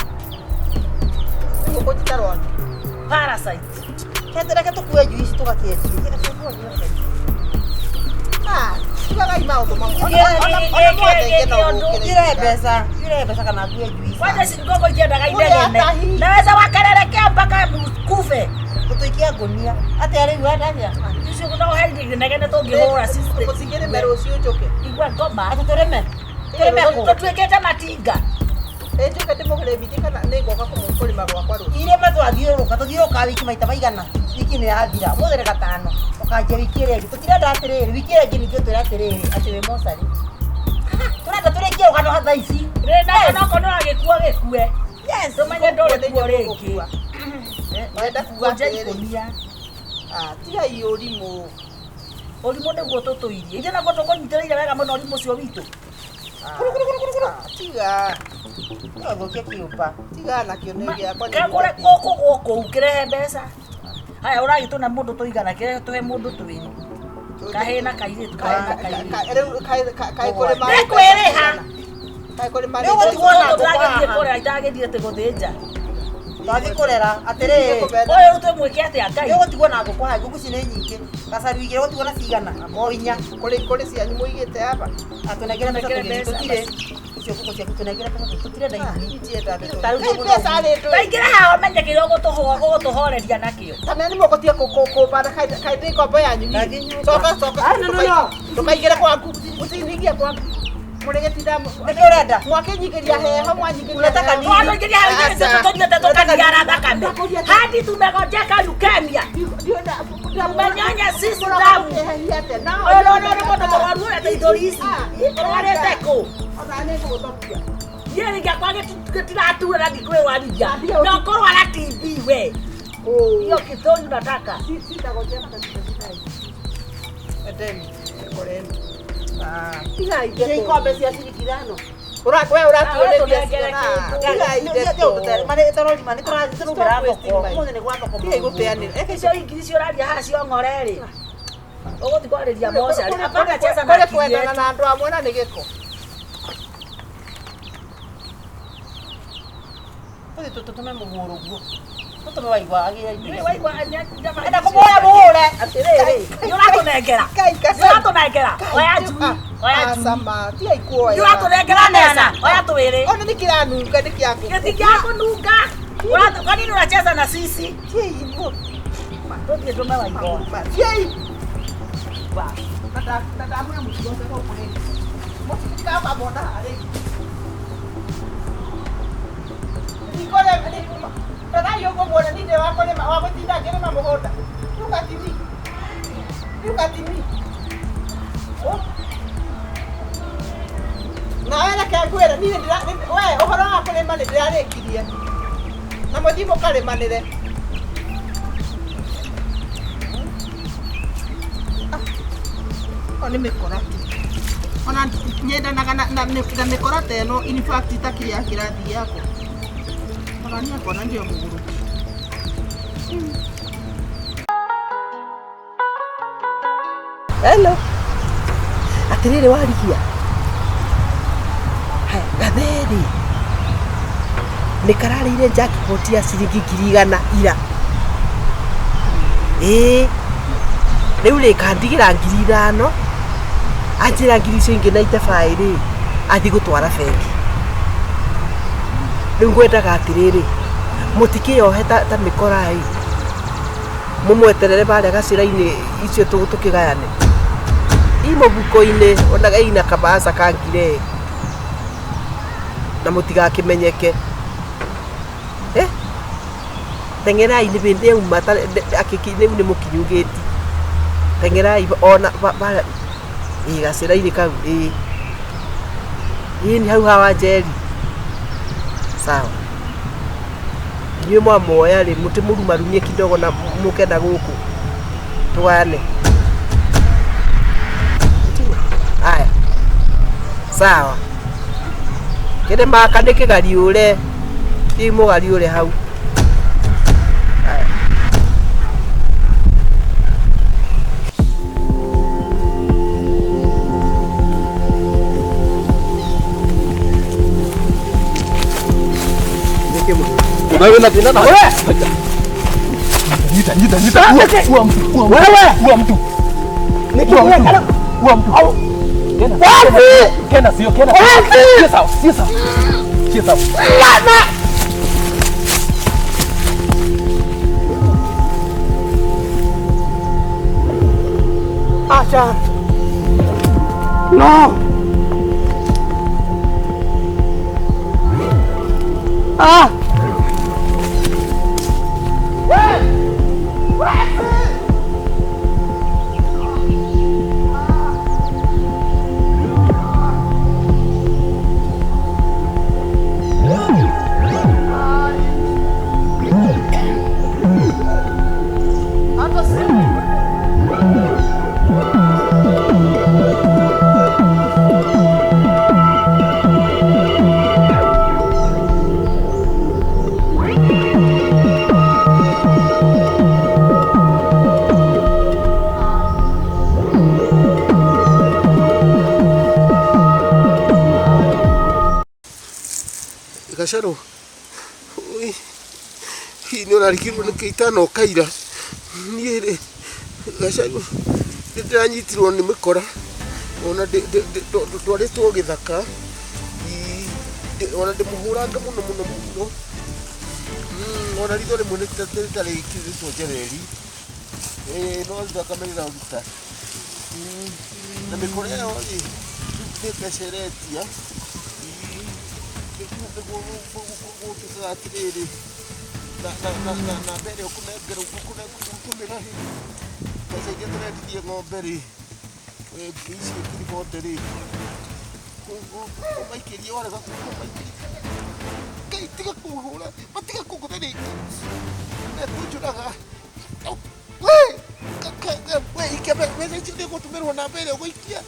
Ngũkũ ti rwagĩ. Parasite. Reke tũkue njuici tũgakĩendie. Reke tũkue njuici. Ah, tigagai maũndũ mamwe. Ona mwathengie no gũkĩrĩ. Yure mbeca, yure mbeca kana ngue njuici. Kwanza ngũkũ itiendaga inegene. Naweza wakererekea mpaka kufe. Tũtũikia ngũnia. Atĩa rĩu wenda atĩa? Icio no he inegene tũngĩhũra sister. Mũcingĩrĩme rũciũ njũke. Igua ngoma. Atĩ tũrĩme. Tũrĩme kũ? Tũtuĩkĩte matinga. Ĩ njoke ndĩmũrĩmithie kana nĩ ngoka kũrĩma gwakwa rũciũ. Irĩma twathiũrũrũka tũthiũrũrũkaga wiki maita maigana. Wiki nĩ yathira. Ũmũthĩ nĩ gatano. Tũkanjia wiki ĩrĩa ĩngĩ. Tũtirenda atĩrĩrĩ wiki ĩrĩa ĩngĩ ningĩ ũtwĩre atĩrĩrĩ atĩ wĩ mocarĩ. Tũrenda tũrĩkie rũgano thaa ici. Rĩ na okorwo no gĩkuo gĩkue. Yes. Tũmenye ndũrĩ kuo rĩngĩ. Ũrenda kuga Kũnja atĩrĩrĩ. ikũnia. Ah, tigai ũrimũ. Ũrimũ nĩguo tũtũirie. Ithuĩ naguo tũkũnyitĩrĩire wega mũno ũrimũ ũcio witũ. Ah, tiga. Ũthũkie kĩũmba. Tiga nakĩo nĩ gĩakwa. Kagũre gũkũ gũkũ kĩrehe mbeca. Haya ũragĩtũna mũndũ tũigana kĩrehe tũhe mũndũ twĩrĩ. Kahĩĩ na kairĩtu kahĩĩ na kairĩtu. Rĩu kaĩ kũrĩma. Nĩ kwĩrĩha. Kaĩ kũrĩma. Nĩ ũgũtigwo na ngũkũ Tũragĩthiĩ haha. kũrera itagĩthiĩte gũthĩnja. Twathiĩ kũrera atĩrĩrĩ. Ũyũ rĩu twĩmwĩke atĩa Ngai? Nĩ ũgũtigwo na ngũkũ haha ngũkũ ici nĩ nyingĩ. Gacaru igĩrĩ ũgũtigwo na cigana? O inya. Kũrĩ cianyu mũigĩte aba. Atũnengere mbeca Tũnengere tũgĩthiĩ mbeca. tũtirĩ. Icio ngũkũ ciaku tũnengere mbeca tũtirenda ithuĩ. Itienda ndeto. Ta rĩu Kaĩ mbeca rĩ ndũĩ. Taingĩra haha ũmenye kĩrĩa ũgũtũhoreria nakĩo. Kana nĩ mũgũtiga kũmbana kaĩ ndĩ ngombo yanyu niĩ. Ndathiĩ nyũmba. Coka coka. Ah, no, no, no. Ndũkaingĩre gwaku. Mũtiningie gwaku. Mũrĩgĩtinda Nĩkĩ ũrenda? mwakĩnyingĩria heho mwanyingĩria Unataka heho. nini? Twathũingĩria hau ithuĩ tũnyuĩte tũkaniara thakame. Hadi tumegonjeka leukemia. Tumenyonya sisi damu. Ũyũ no nĩ mũndũ mũrwaru ũrĩa ta ithũri ici. Ũrwarĩte kũ? Niĩ rĩngĩ akwa gĩtiratura na ndikwĩrwarithia. Na ũkũrwara TB we. Hiyo kithũri unataka. Iria ikombe cia ciringi ithano. We ũratuo nĩ mbia Tũnengere cigana? kĩndũ. Tigai ndeto. Tũrorima nĩ tũrathiĩ tũraumĩra thoko. Ũmũthĩ nĩ gwa thoko. Tigai gũteanĩra. Icio ingiri icio ũraria haha cio ng'ore rĩ. Ũgũthiĩ kwarĩria mocarĩ. Hapana cheza na Kũrĩ akili kwendana yetu. na andũ amwe na nĩ gĩko. Tũthiĩ tũtũme mũhũrũ guo. Tũtũme waigua agĩre indo Nĩ ici. waigua Enda kũmũhũra mũhũre. Atĩrĩrĩ, nĩ ũratũnengera. Kai Nĩ gacaru. ũratũnengera. Oya njui. Oya njui. Acama, tigai kuoya. Nĩ ũratũnengera mbeca. Oya twĩrĩ. Ona nĩ kĩranunga nĩ kĩa ngũkũ. Gĩtingĩakũnunga. Kwa nini unacheza na sisi? Tigai inyuĩ. Tũthiĩ tũme waigua. Tigai. Na ndamwĩra mũtigoce gũkũ rĩngĩ. Mũtikamamona haha rĩngĩ. Ndikũrĩma, rorai ũguo muone niĩ ndĩ wa kũrĩma, wa gũtinda ngĩrĩma mũgũnda. Look at me. Look at me. Oh. Nawe reke ngwĩre niĩ we ũhoro wa kũrĩma nĩ ndĩrarĩkirie. Na mũthiĩ mũkarĩmanĩre. O nĩ mĩkora tu. Ona nyendanaga na mĩkora ta ĩno in fact itakĩrĩ ya kĩrathi gĩakwa. Ona niĩ akona ndĩ o mũgũrũki. Hello. Atĩrĩrĩ warigia. Haya, gatheri. Nĩ kararĩire jackpot ya ciringi 100,000 ira. Ĩĩ. Rĩu rĩ kandigĩra 5,000 anjĩra ngiri icio ingĩ na itebaĩ rĩ athiĩ gũtwara bengi. Rĩu ngwendaga atĩrĩrĩ mũtikĩyohe ta mĩkora ĩ mũmweterere barĩa gacĩra-inĩ icio tũkĩgayane i mũbuko-inĩ onaga ina kabaca ka ngire na mũtigakĩmenyeke. Eh? Teng'erai nĩ bĩndĩ yauma rĩu nĩ mũkinyu gĩti. Teng'erai ona barĩa ĩ gacĩra-inĩ kau ĩ ĩ nĩ hau hawa Njeri. Sawa. Inyuĩ mwamoya rĩ mũtimũrumarumie kidogo na mũke na gũkũ tũgayane. Aya. Sawa. Kĩrĩ maka nĩ kĩgariũre. Thiĩ mũgariũre hau. Aya. Wewe na tena na wewe. Nyita nyita nyita. Ua mtu. Wewe. Ua mtu. Ua mtu. Kena. Kena sio kena. Sio sawa, sio sawa. Sio sawa. Acha. No. Ah. Gacaru hihi nĩ ũrarigirwo nĩ kĩ itanoka ira niĩ rĩ Gacaru nĩ ndĩranyitirwo nĩ mĩkora ona ndwarĩtwo gĩthaka ona ndĩmũhũranga mũno mũno mũno ona ritho rĩmwe rĩtarĩkĩrĩtwo njereri no thakame ĩraruta na mĩkora ĩyo rĩ nĩ mbeca ĩretia gũtuĩkaga atĩrĩrĩ na mbere ũkũnengera ũkũnengera rĩ mbeca iria tũrendirie ng'ombe rĩ icio ngiri bote rĩ ũmaikĩrie warega kũmaikĩria Ngai tiga kũhũra matiga kũngũtha rĩngĩ mekũnjũraga we ikia mbeca icio nĩgũtũmĩrwo na mbere ũgũikia.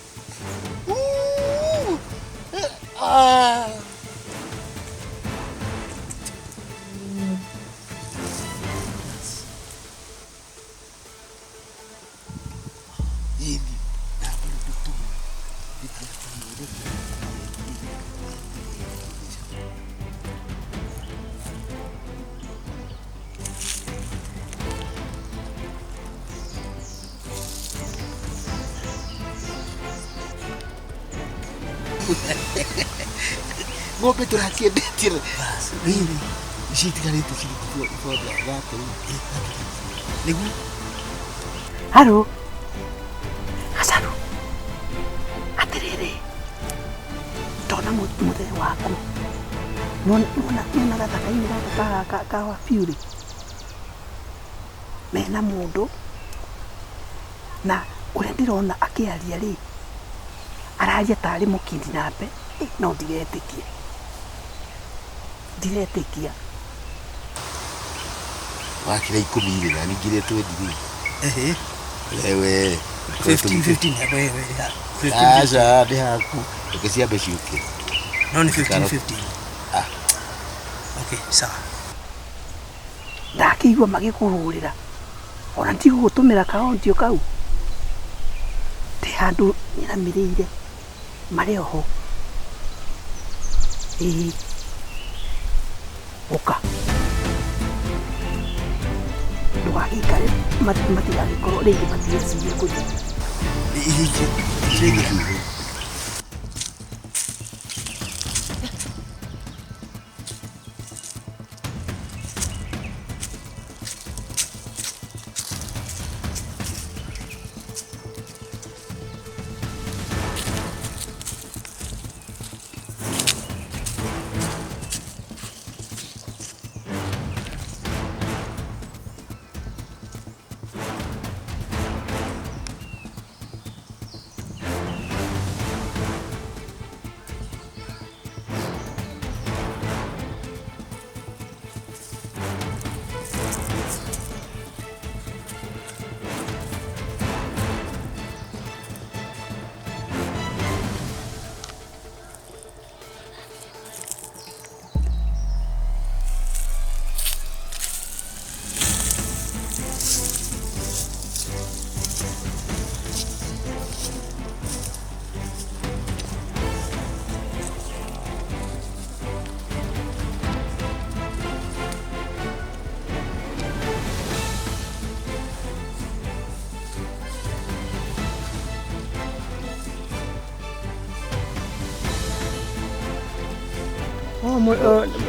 Ng'ombe tũrakĩendetie rĩrĩ ici itigarĩte ciringi thate nĩguo. Haro Gacaru atĩrĩrĩ ndona mũthee waku nona gathaka-inĩ gaka ka wabiũ rĩ mena mũndũ na ũrĩa ndĩrona akĩaria rĩ araria tarĩ mũkindinape no ndiretĩkia ndiretĩkia. Wakĩra 10 rĩ na ningĩ 20 rĩ ewe 15 15 wewe aca nĩ haku reke ciambe ciũke no nĩ 15 15. Ah okay sawa. Ndakĩigua magĩkũhũrĩra ona ndigũgũtũmĩra kaondio kau ndĩ handũ nyiramĩrĩire marĩ oho ĩĩ ũka Ndũgagĩikare matigagĩkorwo rĩngĩ matigĩcirie kũthiĩ.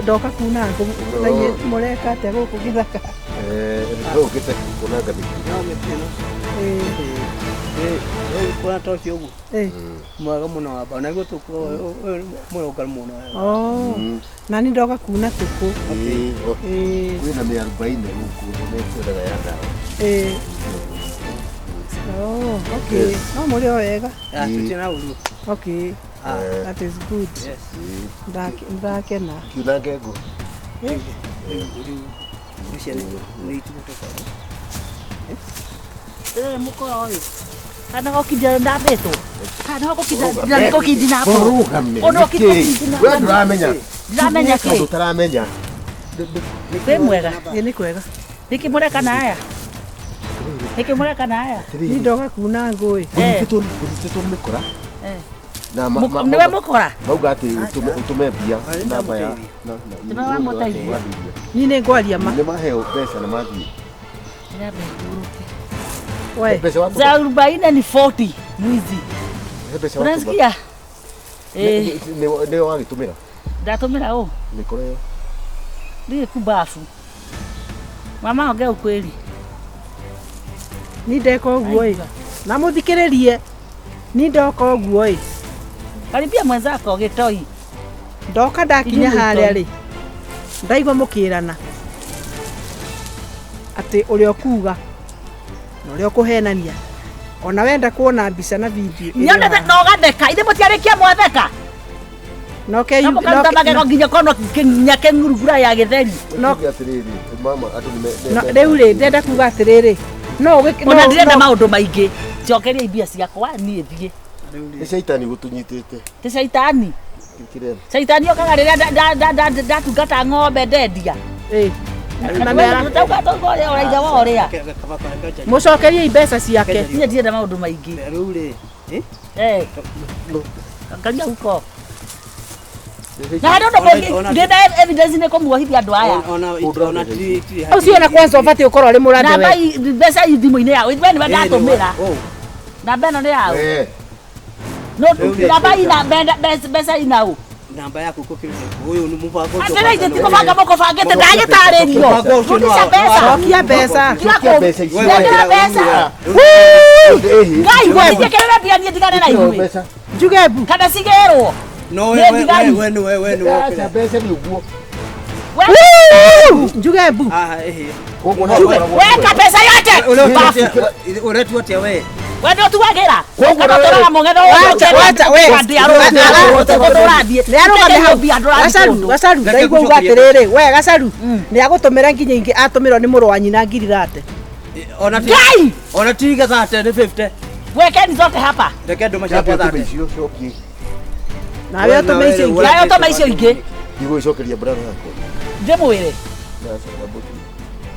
Ndoka kuna ngũ mũreka atĩa gũkũ gĩthaka? Ũkĩte kunanga mĩtĩ. Kuna ta ũcio ũguo mwega mũno wamba naguo tũkũrũngaru mũno. Na nĩ ndoka kuna tũkũ. Kwĩna mĩarubaine gũkũ nĩtwendaga ya ndawa. Okay. No mũrĩ o wega. Tũtirĩ na ũru. Okay. That is good. Ndakena. Kiunange ngũ. Rĩrĩ mũkora ũyũ. Kana gũkindia ndambĩtwo. Kana gũkindia nĩgũkindi nako. Ũrũgame. We ndũramenya. Ndiramenya kĩ? Ũndũ ũtaramenya. Kwĩ mwega. Ĩ nĩ kwega. Nĩkĩ mũreka na aya? Nĩkĩ mũreka na aya? Ni ndoka kuna ngũ ĩ. Ngũnyitĩtwo nĩ mĩkora. Nĩwe mũkora? Mauga atĩ ũtũme mbia namba ya Nĩwe wamũteithia. Niĩ nĩ ngwaria ma. Nĩ maheo mbeca na mathiĩ. Za arobaini ni 40 mwizi. Unasikia? Nĩwe wagĩtũmĩra? Ndatũmĩra ũ? Mĩkora ĩyo. Ndiĩ kubafu. Mama ongea ukweli. Ni ndeka ũguo ĩ. Na mũthikĩrĩrie. Ni ndoka ũguo ĩ. Karibia mwenzako gĩtoi. Ndoka ndakinya harĩa rĩ. Ndaigua mũkĩrana atĩ ũrĩa ũkuga na ũrĩa ũkũhenania ona wenda kuona mbica na video nyonete no gatheka ithe mũtiarĩkia mwatheka no ke no mũkaruta magego nginya kono nginya kĩng'urugura ya gĩtheri no atĩrĩrĩ mama andũ nĩ rĩu rĩ ndenda kuga atĩrĩrĩ no ona ndirenda maũndũ maingĩ njokeria mbia ciakwa niĩ thiĩ. Nĩ caitani gũtũnyitĩte. Ti caitani. Caitani okaga rĩrĩa ndatungata ng'ombe ndendia. Mũcokerie mbeca ciake. Niĩ ndirenda maũndũ maingĩ. Rĩu rĩ. Angalia huko. Na harĩ ũndũ mũngĩ ndĩna evidence nĩ kũmuohithia andũ aya. Ũcio na kwanza ũbatiĩ gũkorwo ũrĩ mũrathe we. Namba mbeca i thimũ-inĩ yao. We nĩwe ndatũmĩra. Namba ĩno nĩ yao. No namba ina mbeca ina ũ? Namba yaku kũkĩrĩte ũyũ nĩ mũbango ũcio. Atĩrĩ ithe ti mũbango mũkũbangĩte ndagĩtarĩrio. Rudisha mbeca. Cokia mbeca. Cokia mbeca. Mbeca. Ngai gwĩtĩkĩrĩra mbia niĩ ndigane na inyuĩ. Njuge mbu. Kana cigĩrwo. No we we we we we acha mbeca nĩ ũguo. Njuge mbu. Weka mbeca yote. Ũretua atĩa we? We nĩ ũtuagĩra. Kana ũtũraga mũng'etho Wacha we. Gacaru gacaru ndaigua uga atĩrĩrĩ we gacaru nĩ agũtũmĩra nginya ingĩ atũmĩrwo nĩ mũrũ wa nyina ngiri thate. Ona ti ona ti thate nĩ 50. Wekeni zote hapa. Reke ndũma ciakwa thate. Icio cokie. Nawe ũtũme icio ingĩ. Nawe ũtũme icio ingĩ. Ndigũgĩcokeria brother yakwa. Ndĩmwĩre.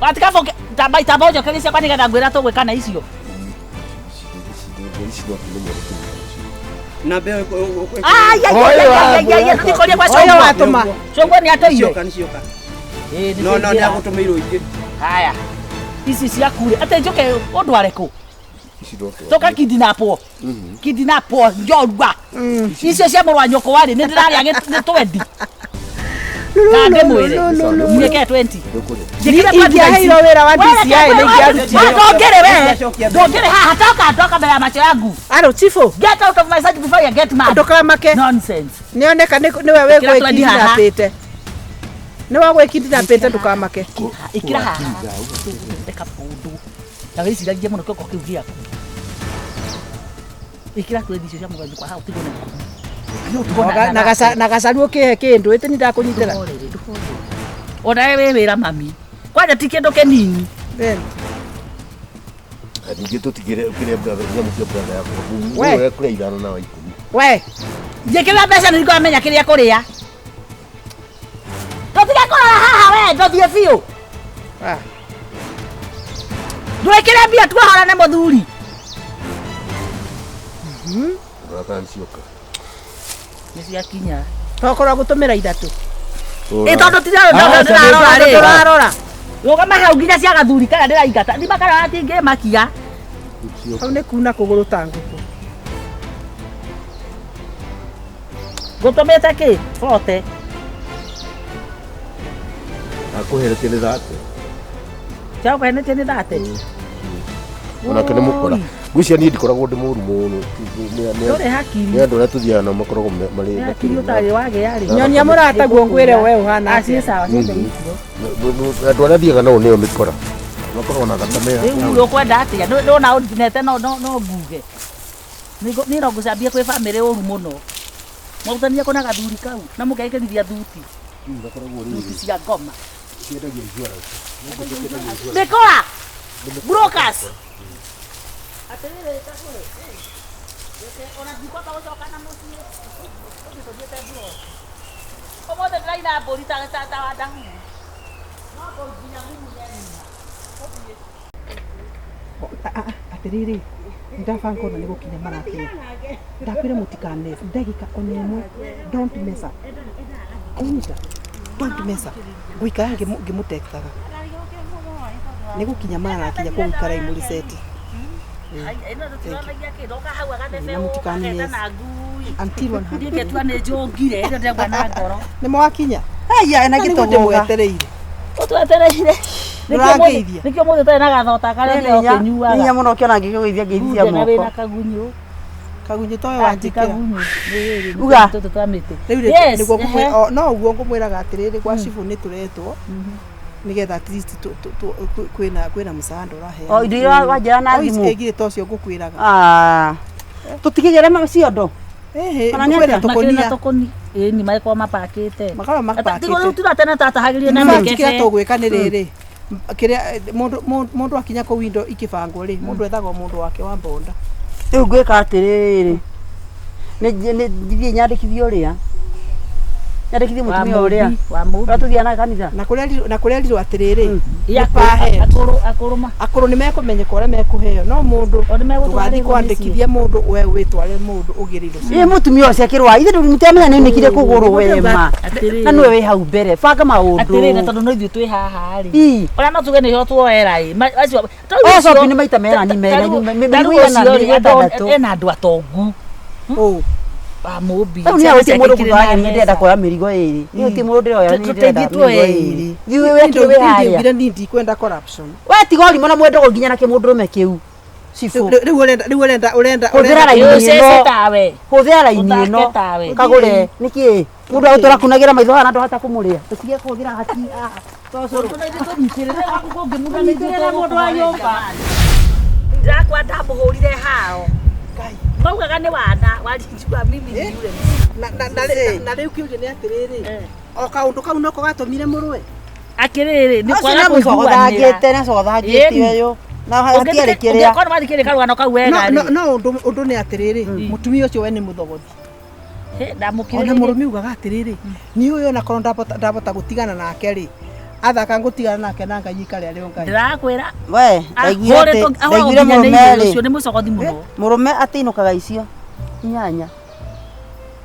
Watikaboke tamba itamba ũnjokerie ciakwa nĩgetha ngwĩra tũgwĩka na icio. Na mbeo Ai ai ai ai ai kwa Oyo watũma. Cũngwa nĩ atũire. Cioka nĩ cioka. No no nĩ agũtũmĩirwo ingĩ. Haya. Ici ciaku rĩ atĩ njũke ũndware kũ? Ici ndotwara. Toka kidnapwo. Kidnapwo njorua. Icio cia mũrũ wa nyũkwa rĩ nĩ ndĩrarĩa nĩ twendi. Na ndĩmwĩre. Njĩke 20. Ingĩaheirwo wĩra wa DCI nĩ ingĩarutire. Ndũngĩrĩ we. Ndũngĩrĩ haha toka ndoka mbere ya macho yangu. Aro chifu. Get out of my sight before you get mad. Ndũkamake. Nonsense. Nĩoneka nĩwe Ĩkĩra twendi haha. wĩgwĩkindinapĩte. Nĩwe wĩgwĩkindinapĩte ndũkamake. Ikira haha. Reka maũndũ. Na wĩciragie mũno kĩongo kĩu gĩaku. Ikira twendi icio cia mũrũ wa nyũkwa haha ũtigwo na ikũmi. Na gacaru ũkĩhe kĩndũ ĩtĩ nĩ ndakũnyitĩra. Ona we wĩ wĩra mami. Kwanja ti kĩndũ kĩnini. Ningĩ tũtigĩre kĩrĩa brother nyamũ cia brother yakwa. We. We kũrĩa ithano na wa ikũmi. We. Njĩkĩrĩra mbeca nĩ ngamenya kĩrĩa kũrĩa. Tũtige kũrora haha we ndũthiĩ biũ. Ndwĩkĩre mbia tuohorane mũthuri. Rora kana nĩcioka. Nĩ ciakinya. Tokorwo gũtũmĩra ithatũ. Ĩ tondũ ndĩrarora rĩ. Tũrarora. Rũgama hau nginya cia gathuri karĩa ndĩraingata. Thima karĩa gatingĩmakia. Hau nĩ kuna kũgũrũ ta ngũkũ. Ngũtũmĩte kĩ? Bote. Akũheretie nĩ thate. Ciakũhenetie nĩ thate. Onake nĩ mũkora. Ngwĩciria niĩ ndikoragwo ndĩ mũru mũno. Ndũrĩ hakiri. Nĩ andũ arĩa tũthiaga nao makoragwo marĩ Nĩ hakiri ũtarĩ wagĩa rĩ. Nyonia mũrataguo ngwĩre we ũhana Ah, ciĩ sawa ciothe icio. Andũ arĩa thiaga nao nĩo mĩkora. Makoragwo na thakame. Rĩu ũkwenda atĩa? Ndona ũnete no no no nguge. Niĩ no ngũcambie kwĩ bamĩrĩ ũru mũno. Mwarutania kũ na gathuri kau na mũkekĩrithia thuti. Thuti cia ngoma. Ciendagia insurance. Mĩkora! Brokers! Atĩrĩrĩ Kagũrũ, reke ona ndikwamba gũcoka na mũciĩ. Ũthiĩ tũthiĩte mburoko. Ũmũthĩ ndĩraina mbũri ta ta ta Wandahuhu. No nginya ngumunye nyina. Ũthiĩ. Atĩrĩrĩ ndabanga ona nĩ gũkinya marakinya. Ndakwĩra mũtikane ndagĩka ona ĩmwe. Don't mess up. Ũnyita. Don't mess up. Ngũikara ngĩmũtektaga. Nĩ gũkinya marakinya kũu ikarai mũriceti. Ĩno tũtiranagia kĩ ndoka hau agathece Na mũtikane ũgaketa mess. na ngui. Until 100. Niĩ ngetua nĩ njũngire ĩrĩa ndĩraigua na ngoro. Nĩ mwakinya? Haya, na Na nĩguo gĩtũgũga. ndĩmwetereire. Ũtwetereire. Ndũrangeithia. Nĩkĩo mũthĩ ũtarĩ na gathota karĩa ũkĩnyuaga. Hinya mũno ũkĩona ngĩkũgeithia ngeithia Ngunde na wĩna moko. kagunyũ. Kagunyũ toyo Ati wanjĩkĩra. kagunyũ. Nĩ Uga. tũtũ twa mĩtĩ. Rĩu Yes, nĩguo ehe. no ũguo ngũmwĩraga atĩrĩrĩ gwa cibũ nĩ tũretwo nĩgetha at least kwĩna kwĩna msaada ũraheana. O, indo iria wanjĩra na thimũ. Ĩngĩ ta ũcio ngũkwĩraga. Ah. Tũtikĩgere ciondo. Ĩhĩ, Kana nĩ kwĩna atĩa? Makĩrĩ na tũkũnia. tũkũni. Ĩĩ ni magĩkorwo mapakĩte. Makoragwo mapakĩte. Tigo rĩu tura tene tatahagĩria na In fact, mĩkebe. kĩrĩa tũgwĩka nĩ rĩrĩ kĩrĩa mũndũ akinya kũu indo ikĩbangwo rĩ mũndũ ethagwo mũndũ wake wa mbonda. Rĩu ngwĩka atĩrĩrĩ. Nĩ thiĩ nyandĩkithie ũrĩa. Nyandĩkithie mũtumia ũrĩa. Wa mũmbi. Ũrĩa tũthiaga nake kanitha. Na kũrĩa na kũrerirwo atĩrĩrĩ Ĩ, nĩ pahe akũrũ akũrũ ma. akũrũ nĩ mekũmenyeka ũrĩa mekũheo no mũndũ O nĩ megũtwarĩrwo ndũgathiĩ mĩciĩ. kwandĩkithia mũndũ we wĩtware mũndũ ũgĩre indo Ĩ mũtumia ũcio akĩrwara. Ithe mũtiramenya nĩ nĩkire kũgũrũ we ma. Atĩrĩrĩ. Na nĩwe wĩ hau mbere. Banga maũndũ. Atĩrĩrĩ na tondũ no ithuĩ twĩ haha rĩ. Ĩ. Ona no tuge nĩho tuoera ĩ. Acio O shopping nĩ maita merani mena mĩrigo igana mĩrigo ĩtandatũ. ena andũ atongu. Ũ. Wa mũmbi. Rĩu nĩ gũtirĩ mũndũ ngũtwara niĩ ndĩrenda kuoya mĩrigo ĩrĩ. Niĩ gũtirĩ mũndũ ndĩroya niĩ ndĩrenda Tũteithie mĩrigo tuoe ĩrĩ. Thiĩ wĩ wekĩ wĩ harĩa. Ndingĩugire niĩ ndikwenda corruption. We tiga ũrimũ na mwendo nginya na kĩmũndũrũme kĩu. Cibũ. Rĩu ũrenda rĩu ũrenda ũrenda Hũthĩra raini Ũcece ĩno. tawe. Hũthĩra raini Ũthake ĩno. tawe. Kagũre. Nĩkĩ? Mũndũ agũtũra kunagĩra maitho haha na ndũhota kũmũrĩa. Tũtige kũhũthĩra hati haha. Tũnyitĩrĩre mũndũ wa nyũmba. Ndakwa ndamũhũrire hao. Maugaga nĩ wana warinjua mimi ni yule. Na rĩu kĩũria nĩ atĩrĩrĩ o kaũndũ kau noko gatũmire mũrũe. Akĩrĩrĩ nĩ Ũcio kwaga nĩ kũiguanĩra. mũcogothangĩte, nĩ acogothangĩte ũyũ. Na hatiarĩ kĩrĩa. Ũngĩkorwo wathikĩrĩria karũgano kau wega No rĩ. no ũndũ ũndũ nĩ atĩrĩrĩ mũtumia ũcio we nĩ mũthogothi. Hĩ, ndamũkirĩrĩirie. Ona mũrũme ugaga atĩrĩrĩ niĩ ũyũ onakorwo ndabota gũtigana nake rĩ athaka ngũtigana nake na Ngai ikare arĩ o Ngai. Ndĩrakwĩra. We, ndaiguire atĩ ndaiguire mũrũme rĩ. Ũcio nĩ mũcogothi mũno. Mũrũme atĩinũkaga icio inyanya.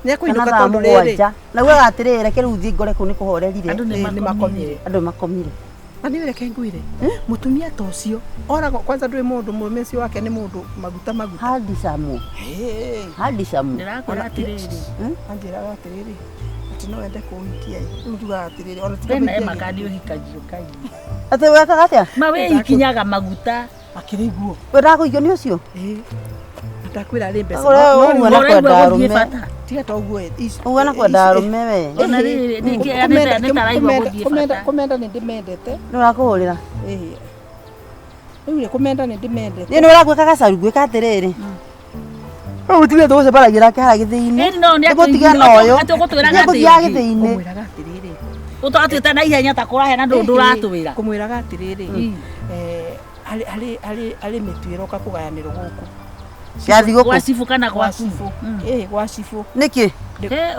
Nĩ ekũinũka Kana thaa tondũ rĩrĩ mũgwanja. Na ugaga atĩrĩrĩ reke rĩu thiĩ ngore kũu nĩ kũhorerire. Andũ nĩ nĩ makomire. Andũ nĩ makomire. Na nĩ reke ngwĩre mũtumia ta ũcio oragwo kwanza ndũĩ mũndũ mũrũme ũcio wake nĩ mũndũ maguta maguta. Handsome. Handsome. Ndĩrakwĩra atĩrĩrĩ. Anjĩraga atĩrĩrĩ atĩ no wende kũhikia rĩu njugaga atĩrĩrĩ ona tiga Wena kũhikia makandi ũhikagio kaingĩ. Atĩ wekaga atĩa? Ma wĩikinyaga maguta. Akĩrĩ guo. We ndakũhikio nĩ ũcio? Ndakwĩra rĩ mbeca. Ũguo No rĩu na kwenda Ũraigua gũthiĩ arũme. bata. Tiga ta ũguo Ũguo na kwenda arũme we. Ona rĩrĩ nĩkĩ nĩ taraigua gũthiĩ bata. Kũmenda nĩ ndĩmendete. Nĩ ũrakũhũrĩra. Rĩu rĩ kũmenda nĩ ndĩmendete. Niĩ nĩ ũragwĩka gacaru ngwĩka atĩrĩrĩ. Rĩu mũtumia tũgũcemanagia nake harĩa gĩthĩi-inĩ. Ĩni no nĩ Nĩngũtiga na ũyũ. atĩ ũgũtwĩraga Nĩngũthiaga atĩ gĩthĩi-inĩ. Kũmwĩraga atĩrĩrĩ. ũtwatwĩta na ihenya ta kũrahe na ndũ ndũratwĩra. Kũmwĩraga atĩrĩrĩ. Harĩ mĩtu ĩroka kũgayanĩrwo gũkũ. Ya thigũkũ. Gwa cibũ kana gwa cibũ. Gwa cibũ. Nĩkĩ?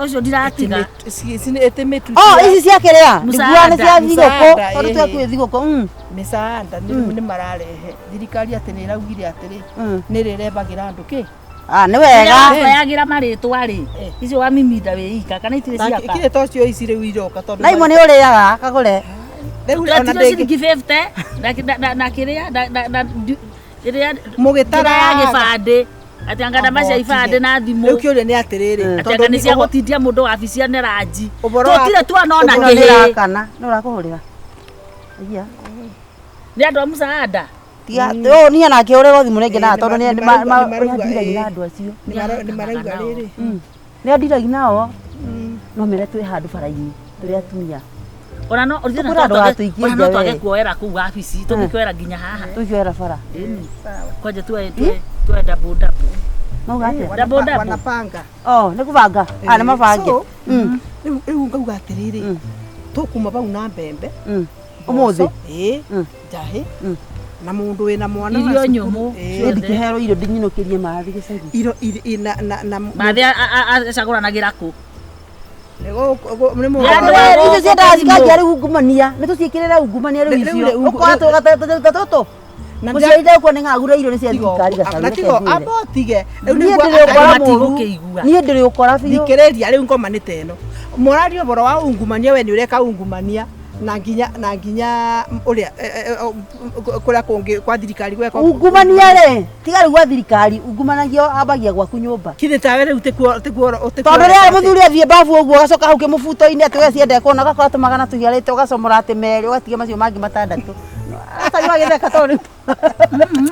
Ũcio ndiratiga. Ĩtĩ mĩtu. Oh, ici cia kĩrĩa? Ndiguaga nĩ cia thigũkũ. Tondũ twĩ thigũkũ. Mĩcaanda nĩ mararehe. Thirikari atĩ nĩ ĩraugire atĩrĩ nĩ ĩrĩrembagĩra andũ kĩ? Ah, nĩ wega. Waheagĩra marĩtwa rĩ. Icio wamiminda wĩ ika kana itirĩ ciaka. Kirĩ ta ũcio ici rĩu iroka tondũ. Na imwe nĩ ũrĩaga kagũre. Rĩu ona Ndatirio ciringi 50 na kĩrĩa na ĩrĩa Mũgĩtara ya gĩbandĩ. Atĩ anga namba cia ibandĩ na thimũ. Rĩu kĩũria nĩ atĩrĩrĩ. Atĩ anga nĩ cia gũtindia mũndũ wabici ya Neranji. Ũhoro wa- Tũtirĩ tuona ona Ĩno nĩ kĩhĩ. ĩrakana. Nĩ ũrakũhũrĩra. Iya. Nĩ andũ a mũcaada. Tiga ũyũ niĩ nake ũrĩrwo thimũ rĩngĩ na tondũ nĩ andiragia na andũ acio. Nĩ marauga rĩrĩ. Nĩ andiragia nao. No mere twĩ handũ bara-inĩ tũrĩ atumia. Ona no Tũkwĩra andũ gatũikie ona no nja twage we. kuoera kũu wabici tũngĩkĩoera nginya haha. Tũikĩoera bara. Ĩni. Kwanja tuoe double double. Mauga atĩa? Double double. Wanapanga. Oh, nĩ kũbanga. Ah, nĩ mabange. So, rĩu ngauga atĩrĩrĩ tũkuma bau na mbembe. Ũmũthĩ. Ĩĩ. Njahĩ. Na mũndũ wĩna mwana wa Irio cukuru. nyũmũ. Niĩ ndikĩherwo irio ndinyinũkĩrie mathi gĩcagi. Irio na Mathi acagũranagĩra kũ? Nĩ mũndũ. Andũ a Icio gũkũ ciendaga thimũ. cikanjia rĩu ungumania. Nĩ tũciĩkĩrĩre ungumania rĩu Rĩu icio. rĩ, Ũkora tũtũ. Na Mũciari ndekuo nĩ ng'agura irio nĩ cia thirikari gacaru. Na tigo amba ũtige. Rĩu Niĩ nĩguo ndĩrĩ ũkora andũ mũru. matigũkĩigua. Niĩ ndĩrĩ ũkora biũ. Thikĩrĩria rĩu ngoma nĩ ta ĩno. Mũraria ũhoro wa ungumania we nĩ ũreka ungumania na nginya ũrĩa kũrĩa kũngĩ kwa thirikari gweka Ungumania rĩ tiga rĩu gwa thirikari ungumanagia ambagia gwaku nyũmba. Kithĩ tawe rĩu tikuo Tondũ rĩrĩa mũthuri athiĩ babu ũguo ũgacoka hau kĩmũbuto-inĩ atĩ we ciendekwo na ũgakora tũmagana tũhiarĩte ũgacomora atĩ merĩ ũgatiga macio mangĩ matandatũ. Gacaru agĩtheka tondũ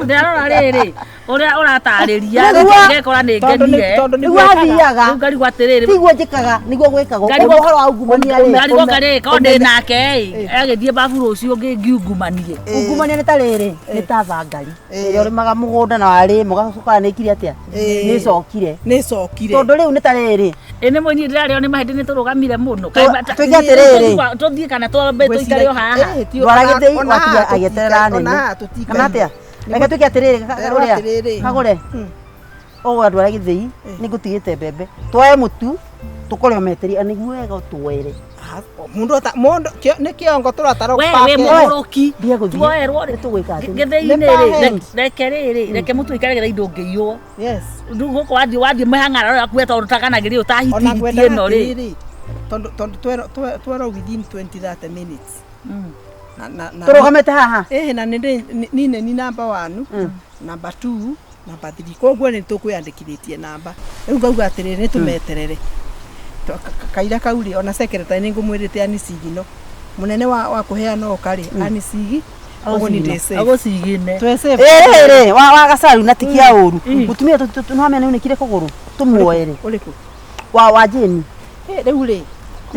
Ndĩrarora rĩrĩ ũrĩa ũratarĩria Nĩguo. ngekora nĩ ngenire. nĩguo athiaga. Rĩu ngarigwo atĩrĩrĩ Tiguo njĩkaga nĩguo gwĩkagwo. Ngarigwo- Ũhoro wa ungumania rĩ. ngarigwo karĩ korwo ndĩ nake ĩ agĩthiĩ babu rũciũ ngiungumanie. Ungumania nĩ ta rĩrĩ nĩ ta thangari ĩrĩa ũrĩmaga mũgũnda na warĩma ũgacoka nĩ ĩkire atĩa nĩ ĩcokire nĩ ĩcokire tondũ rĩu nĩ ta rĩrĩ Ĩ nĩ mũini ndĩrarĩo nĩ mahĩndĩ nĩ tũrũgamire mũno. Twĩke atĩrĩrĩ. Tũthiĩ kana twambe tũikare o haha. ndwara gĩthĩi watiga agĩeterera nene kana atĩa reke twĩke atĩrĩrĩ Nderwo atĩrĩrĩ. kagũre ũgũga ndwara gĩthĩi nĩ ngũtigĩte mbembe twoe mũtu tũkore o meteria nĩguo wega ũtwoere Mũndũ mũndũ nĩ kĩongo tũratara We wĩ mũgũrũki. Ndiye gũthiĩ. Tuoerwo rĩ. Nĩ tũgwĩka atĩ Gĩthĩi-inĩ Nĩ rĩ parent. reke rĩrĩ reke mũtu ũikare getha indo ũngĩiywo. Yes. Rĩu gũkũ wathiĩ mĩhang'ara yaku tondũ takanagĩrĩ Ona ũtahitihiti ngwendaga ĩno rĩ. atĩrĩrĩ tondũ twerwo within 20 30 minutes. Tũrũgamĩte haha Ĩĩ na nĩ nĩ ni namba 1 namba 2 namba 3 koguo nĩ tũkwĩandĩkithĩtie namba rĩu ngauga atĩrĩrĩ nĩ tũmeterere kaira kau rĩ ona secretary nĩ ngũmwĩrĩte anicigino mũnene wa kũheana ũka rĩ anicigi ũguo nĩ ndĩ safe. Agũcigine. Twĩ safe. Ĩrĩ wa gacaru na tikia ũru mũtumia no amenya nĩ unĩkire kũgũrũ tũmuoere Ũrĩkũ? wa Jane Rĩu rĩ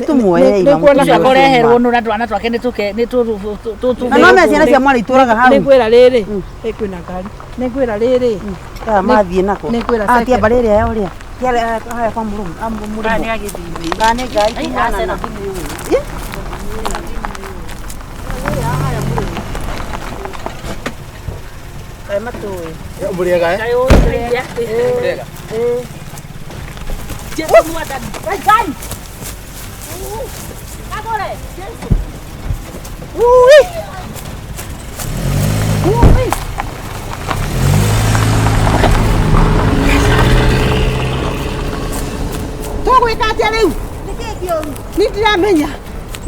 tũmuoere nĩ kuona Ũcio kũreherwo nũ na twana twake nĩ tũke nĩ tũ na no menya ciana cia mwana itũraga hau nĩ ngwĩra rĩrĩ kwĩna ngari nĩ ngwĩra rĩrĩ Aya mathiĩ nako nĩ ngwĩra Ah, tia mbarĩ ĩrĩa ya ũrĩa tia haya kwa mũrũmũ Kana nĩ agĩthiĩ. Kana nĩ ngari Ai, kumana aca na ĩno ndimĩũĩ. Kaĩ matũĩ Mũrĩega eh? Kaĩ ũĩ Mũrĩega. Jesu mwathani. Ngai. Kagore. Jesu. Ui! Ui! Tũgwĩka atĩa rĩu? Nĩ ndiramenya.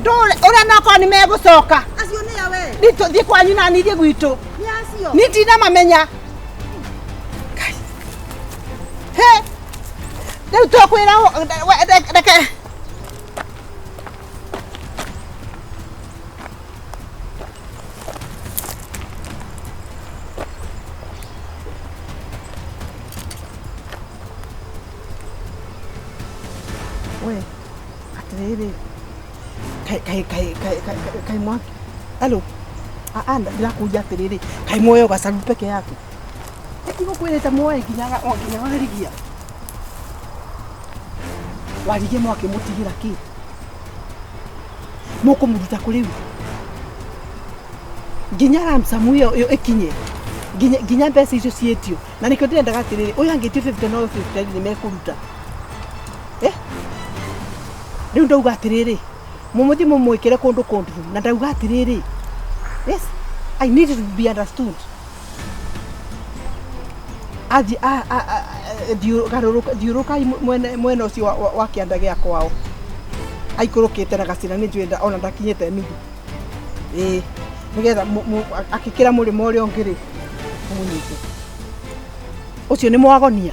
Ndũre ũrĩa nokorwo nĩ megũcoka. Acio nĩ Ni tuthie kwanyu na nithie gwitu. Ni ndina mamenya. He. Riu twakwira reke. We, atiriri. Kai kai kai kai kai kai mwaki. Hello. Ah ndirakuja atiriri. Kai moyo gacaru peke yake. Ndigũkwĩrĩte muoe nginya nginya warigia. Warigie mwaki mũtigĩra kĩ? Mũkũmũruta kũ rĩu? Nginya ransom ĩyo ĩkinye. Nginya mbeca icio ciĩtio. Na nĩkĩo ndĩrendaga atĩrĩrĩ, ũyũ angĩtio 50 na ũyũ 50 nĩ mekũruta. Eh? Rĩu ndauga atĩrĩrĩ, mũmũthiĩ mũmwĩkĩre kũndũ kũndũ na ndauga atĩrĩrĩ. Yes, I need to be understood. Athi thiũrũkai mwena ũcio wa kĩanda gĩa kwao aikũrũkĩte na gacĩra nĩ njũĩ ona ndakinyĩte nuthu ĩĩ nĩgetha akĩkĩra mũrĩmo ũrĩa ũngĩ rĩ mũmũnyite ũcio nĩ mwagonia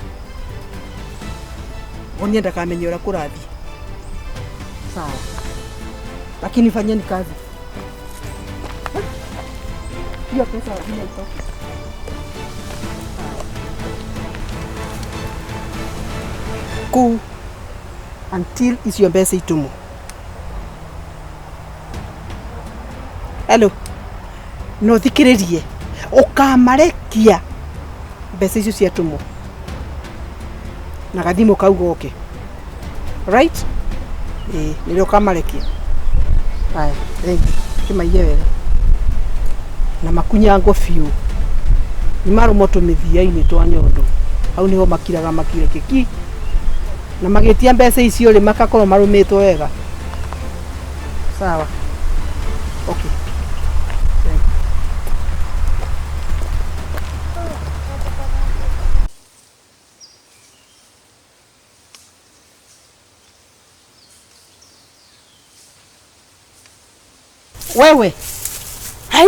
gonia ndakamenye ũrĩa kũrathiĩ sawa lakini fanyeni kazi hiyo pesa lazima itoke. Kuu until icio mbeca itumwo. Hello. No thikiririe ukamarekia mbeca icio ciatumwo na gathimo kau goke. Right? Eh, nĩrĩo ũkamarekia. Haya, thank you. Kĩmaiye wega. Na makunyango biũ. Nĩ marũmwo tũmĩthia-inĩ twa nyondo. Hau nĩho makiraga makire kĩki. Na magĩtia mbeca icio rĩ makakorwo marũmĩtwo wega. Sawa. Okay. Thank you. Wewe. Hai.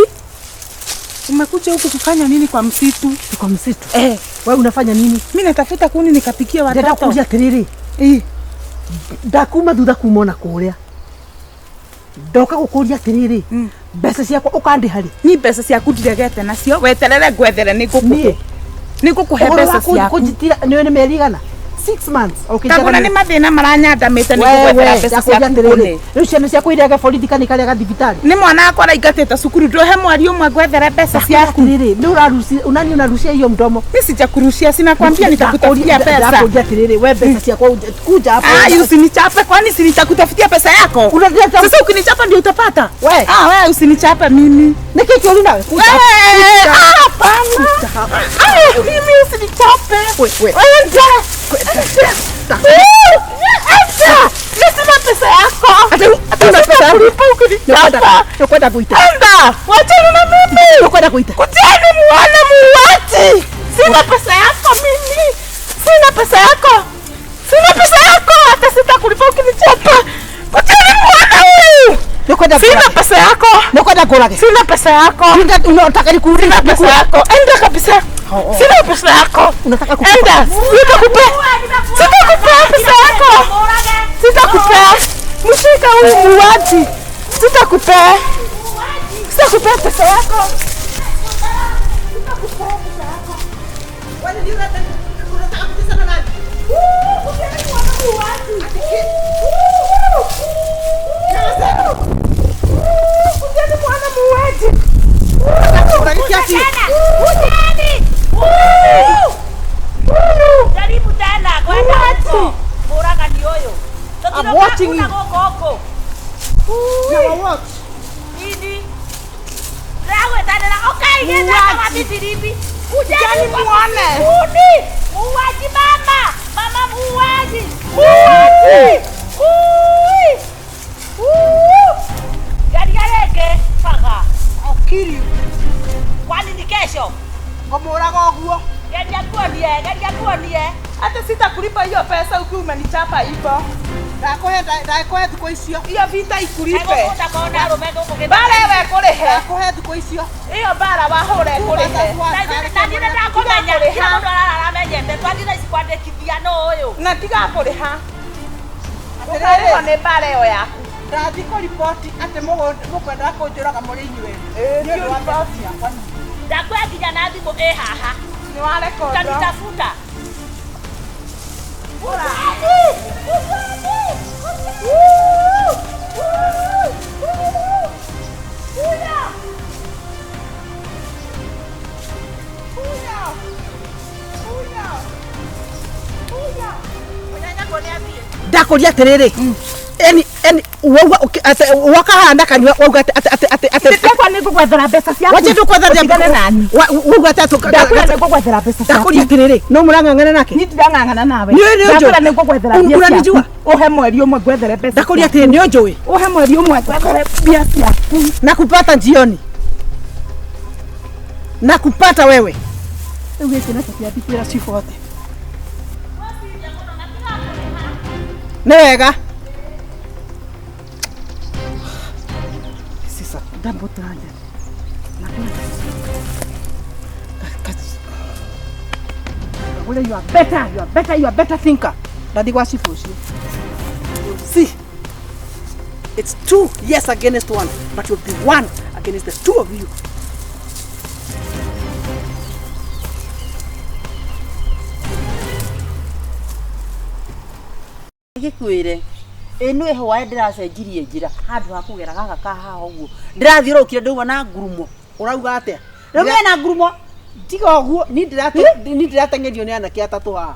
Umekuja huku kufanya nini kwa msitu? Kwa msitu? Eh. Wewe unafanya nini? Mimi natafuta kuni nikapikia watoto. Ndĩrakuria atĩrĩrĩ. Eh. Ndakuma thutha kuma ona kũrĩa. Ndoka gũkũria atĩrĩrĩ. Mbeca ciakwa ũkandĩha rĩ? Ni mbeca ciaku ndiregete nacio. Weterere ngwethere nĩ ngũkũhe mbeca ciaku. Kũnjitira nĩ mĩeri igana? 6 months. Kagũra nĩ mathĩna maranyandamĩte nĩ ngũgwethera mbeca ciaku kũnĩ. Rĩu ciana ciaku irege borithi kana ikarega thibitarĩ? Nĩ mwana wakwa araingatĩte cukuru ndũhe mweri ũmwe ngwethere mbeca ciaku. Atĩrĩrĩ, nĩ ũrarucia unani unarucia hiyo mdomo? Mimi sijakurushia, sina kwambia nitakutafutia pesa. Ndakuria atĩrĩrĩ, we mbeca ciakwa kuja hapo. Ah, usinichape kwani si nitakutafutia pesa yako? Sasa ukinichapa ndio utapata. We. Ah, wewe usinichape mimi. Nĩ kĩ kĩũru nawe? Kuja. Hapana. Ah, mimi usinichape. We. Acha! Sina pesa yako. Ata pesa yako. Ukinichapa. Nakwenda kuita. Enda! Wachana na mimi. Nakwenda kuita. Kujeni muone muuaji. Sina pesa yako mimi. Sina pesa yako. Sina pesa yako. Hata sitakulipa ukinichapa. Kujeni muone huyu. Sina pesa yako. Nakwenda kurage. Sina pesa yako. Unataka nikuulize Sina pesa yako. Enda kabisa. Sina pesa yako. Unataka kukupa. Enda. Sitakupea. Sitakupea pesa yako. Sitakupea. Mshika huyu muuaji. Sitakupea. Sitakupea pesa yako. Sitakupea pesa yako. Wewe ndio unataka kutesa na nani? Kujeni muone muuaji. Kujeni. Jaribu tena kwenda huko. Muraga ni huyo. I'm watching you. You watch. Nini? Ndagwetanĩra okay gĩthaka wa mĩthiribi. Kujeni muone. Kuni. Muuaji mama. Mama muuaji. Muuaji. Ui. Geria rĩngĩ baga. I'll kill you. Kwani ni kesho? Ngũmũraga ũguo. Geria kuonie, geria kuonie. Hata sitakulipa hiyo pesa ukiwa umenichapa hivyo. Ndakũhe ndakũhe thikũ icio. Iyo vita ikulipe. Egũkũnda kona arũme gũkũ Mbara ĩyo ĩkũrĩhe. Ndakũhe thikũ icio. Iyo mbara wahũra ĩkũrĩhe. Na ndirĩ ndakũmenya kila mũndũ ararara amenyete twathiĩ thaa ici kwandĩkithia nũ ũyũ. Na tiga kũrĩha. Ũkarĩhwo nĩ mbara ĩyo yaku. Ndathiĩ kũriboti atĩ mũkwendaga kũnjũraga mũrĩ inyuĩ. Nĩ ũndũ wa mbeca ciakwa. Ndakuoya nginya na thimũ ĩ haha. Nĩ warekondwo. Utanitafuta. Ndakũria atĩrĩrĩ eni eni wauga wakahanda kanyua wauga atĩ atĩ atĩ atĩ Ndakwa nĩ ngũgwethera mbeca ciaku. Wache ndũkwethera Ũtigane nani. Wauga atĩ Ndakwĩra nĩ ngũgwethera mbeca ciaku. Ndakũria atĩrĩrĩ no mũrang'ang'ana nake Niĩ ndirang'ang'ana nawe. Nĩ nĩ ũnjũĩ. Ndakwĩra nĩ ngũgwethera mbia ciaku. Unanijua? Ũhe mweri ũmwe ngwethere mbeca. Ndakũria atĩrĩ nĩ ũnjũĩ. Ũhe mweri ũmwe ngwethere mbia ciaku. Nakupata jioni. Nakupata wewe. Rĩu gĩkĩ nakĩo kĩambi kwĩra cibũ atĩ. Nĩ wega. This is a double target. You are better, you are better, you are better thinker. Ndathi gwa cibũ ũcio. See, it's 2 yes against 1, but you'll be 1 against the 2 of you. Gĩkwĩre ĩno ĩho wae ndĩracenjirie njĩra handũ ha kũgera gaka ka haha ũguo ndĩrathiũrũrũkire ndauma na ngurumo. Ũrauga atĩa? Rĩu mena ngurumo. Tiga ũguo ni ndĩrateng'erio nĩ anake atatũ haha.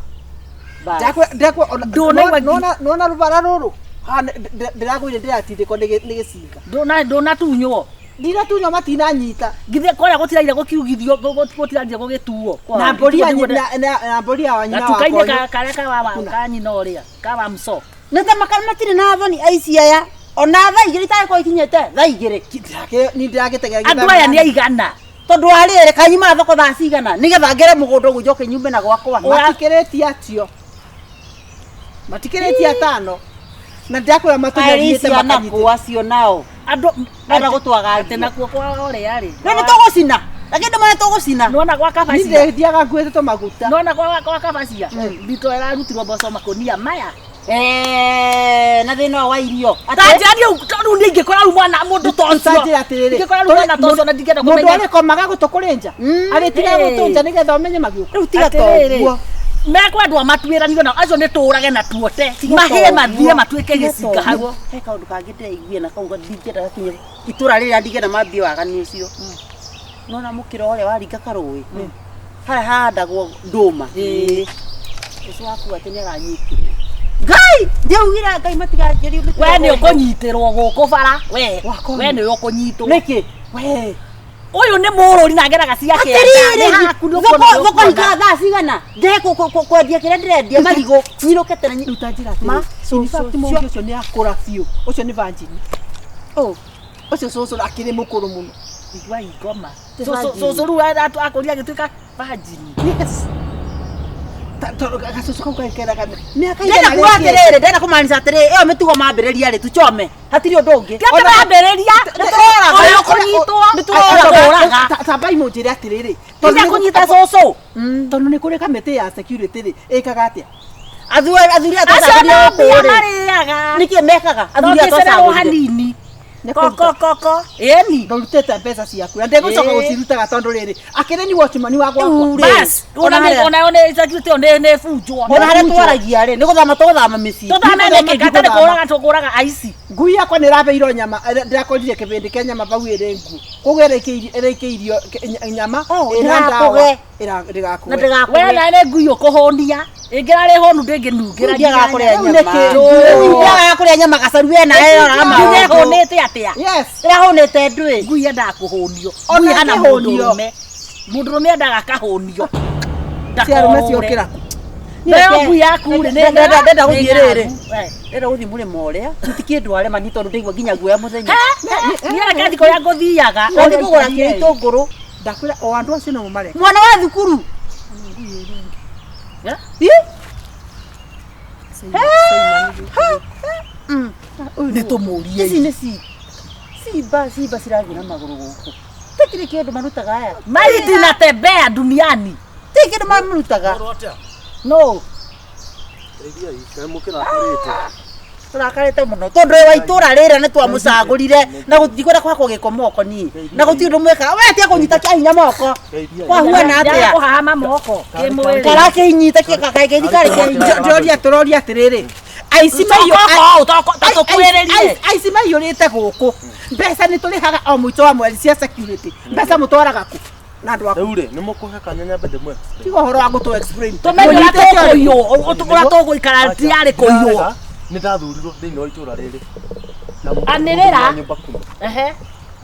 Nona rũbara rũrũ haha ndĩragũire ndĩratindĩkwo nĩ gĩcinga. Ndũnatunywo. Ndinatunywo matinanyita. Githĩ kũrĩa gũtiraire gũkiugithio gũtiraire gũgĩtuo. Na mbũri ya na mbũri ya nyina wakwa. Gatuka-inĩ karĩa ka ka nyina ũrĩa ka wa mso. Nĩ ta matirĩ na thoni aici aya ona thaa igĩrĩ itagĩkorwo ikinyĩte thaa igĩrĩ. Ni ndĩragĩteng'era. Andũ aya nĩ aigana. Tondũ wa rĩrĩ kanyuma thoko thaa cigana nĩgetha ngere mũgũnda ũguo njoke nyume na gwakwa. Matikĩrĩtie atio. Matikĩrĩtie atano. Na ndĩrakwĩra matũnyariĩte makanyitĩte. Acio nao. Andũ menda gũtwagagia. Atĩ nakuo kwa ũrĩa rĩ. No nĩ tũgũcina. Lakini ndũmane tũgũcina. Nĩwona gwa kabacia. Niĩ ndĩthiaga nguĩte tũmaguta. Nĩwona gwa kabacia. Mbito ĩrarutirwo mboco makũnia maya. Na thĩna wa irio. Ta njĩra rĩu niĩ ingĩkora rĩu mwana mũndũ ta ũcio. Ta njĩra atĩrĩrĩ. Ingĩkora rĩu mwana ta ũcio na ndingĩenda kũmenya. Mũndũ arĩkomaga gũtũ kũrĩ nja. Arĩtigaga gũtũ nja nĩgetha ũmenye magĩũka. Rĩu tiga ta ũguo. Mekwendwo matuĩranio nao acio nĩ tũũrage na tuote mahĩe mathiĩ matuĩke gĩcinga hau. He kaũndũ kangĩ ndĩraiguire na kau ndingĩenda gakinye itũra rĩrĩa ndingĩenda mambie waganu ũcio. Nĩwona mũkĩra ũrĩa waringa karũĩ harĩa hahandagwo ndũma. Ũcio waku atĩ nĩaranyitirwo. Ngai ndiaugire Ngai matiganjĩrie. We nĩ ũkũnyitĩrwo gũkũ bara we we nĩ ũkũnyitwo. Nĩkĩ? We Ũyũ nĩ mũrũri na ageraga cia kĩanda. Atĩrĩrĩ thoko hingaga thaa cigana ndehe kwendia kĩrĩa ndĩrendia marigũ nyinũke tene. Ruta njĩra atĩrĩ. In fact mũndũ ũcio nĩ akũra biũ. Ũcio nĩ virgin. Ũcio cũcũ akĩrĩ mũkũrũ mũno. Igua ingoma. Cũcũ rĩu akũria agĩtuĩka virgin. Yes. Gacũcũ kau gakeraga mĩaka Ndĩrenda kuga atĩrĩrĩ, ndĩrenda kũmaanisha atĩrĩrĩ, ĩyo mĩtugo mambĩrĩria rĩ tuchome hatirĩ ũndũ ũngĩ. Ti atĩ mambĩrĩria, ũyũ ũkũnyitwo, nĩtũroraga. Tambai mũnjĩre atĩrĩrĩ, Tiga kũnyita cũcũ. Tondũ nĩ kũrĩ kamĩtĩ ya security rĩ, ĩkaga atĩa? Athuri Acio atocagũria no mbia gũkũ rĩ. marĩaga. Nĩkĩ mekaga? Athuri No ngĩcererwo atocagũrire. hanini. Koko koko. Ĩni. Ndũrutĩte mbeca ciaku na ndĩgũcoka gũcirutaga tondũ rĩrĩ akĩrĩ ni watchman wa gwakwa. Bas, ona nĩ ona nĩ security ĩyo nĩ bunjwo. Ona harĩa twaragia rĩ, nĩ gũthama tũgũthama mĩciĩ. Tũthame nĩkĩ gatarĩ kũraga tũkũraga aici. Ngui yakwa nĩ ĩrabeirwo nyama, ndĩrakorire kĩbĩndĩ kĩa nyama bau ĩrĩ nguo. Koguo ĩrĩkĩirio nyama ĩna ndawa. Ndĩgakũge. Na ndĩgakũge. We na nĩ ngui ũkũhũnia. Ĩngĩrarĩ hũnu ndĩngĩnungĩra. Ndiagaga kũrĩa nyama. Ndiagaga kũrĩa nyama gacaru we nawe roraga maũndũ. Ngui ĩhũnĩte atĩa? Yes. Ĩrahũnĩte ndũĩ. Ngui yendaga kũhũnio. Ona Ngui hana ĩkĩhũnio. mũndũrũme. Mũndũrũme endaga akahũnio. Cia arũme ciokĩra kũ? Nayo ngui yaku rĩ, nĩ Ndenda gũthiĩ rĩrĩ. Eh. Ndenda gũthiĩ mũrĩmo ũrĩa. Tũtikĩndware mani tondũ ndaigua nginya guoya mũthenya. Niĩ reke thiĩ kũrĩa ngũthiaga. Ũthiĩ kũgũra kĩrĩa itũngũrũ. Ndakwĩra o andũ acio no mareka. Mwana wa thukuru. Eh? Ĩ? Nĩ tũmũrie. Ici nĩ cimba cimba cirathiĩ na magũrũ gũkũ. Tikiri kĩndũ marutaga aya. Maiti natembea duniani. Ti kĩndũ marutaga. No. Tũrakarĩte mũno tondũ wa itũra rĩrĩa nĩ twamũcagũrire na gũtikwenda kwakwo gĩko moko niĩ na gũtirĩ ũndũ mwĩkaga we tiga kũnyita kĩa hinya moko kwahuana atĩa Kũhahama moko kĩmwĩrĩ. karakĩnyita kĩgakagĩthi karĩ kĩa hinya. Ndĩroria tũroria atĩrĩrĩ aici aici maiyũrĩte gũkũ mbeca nĩ tũrĩhaga o mũico wa mweri cia security mbeca mũtwaraga kũ na andũ aku Rĩu rĩ, nĩ mũkũhe kanya nyambe ndĩmwe. tiga ũhoro wa gũtũ explain. Tũmenye ũrĩa tũkũiywo, ũrĩa tũgũikara tiarĩ kũiywo. Nĩ ndathurirwo thĩinĩ wa itũra rĩrĩ. Na Anĩrĩra. nyũmba kumi. Ehe.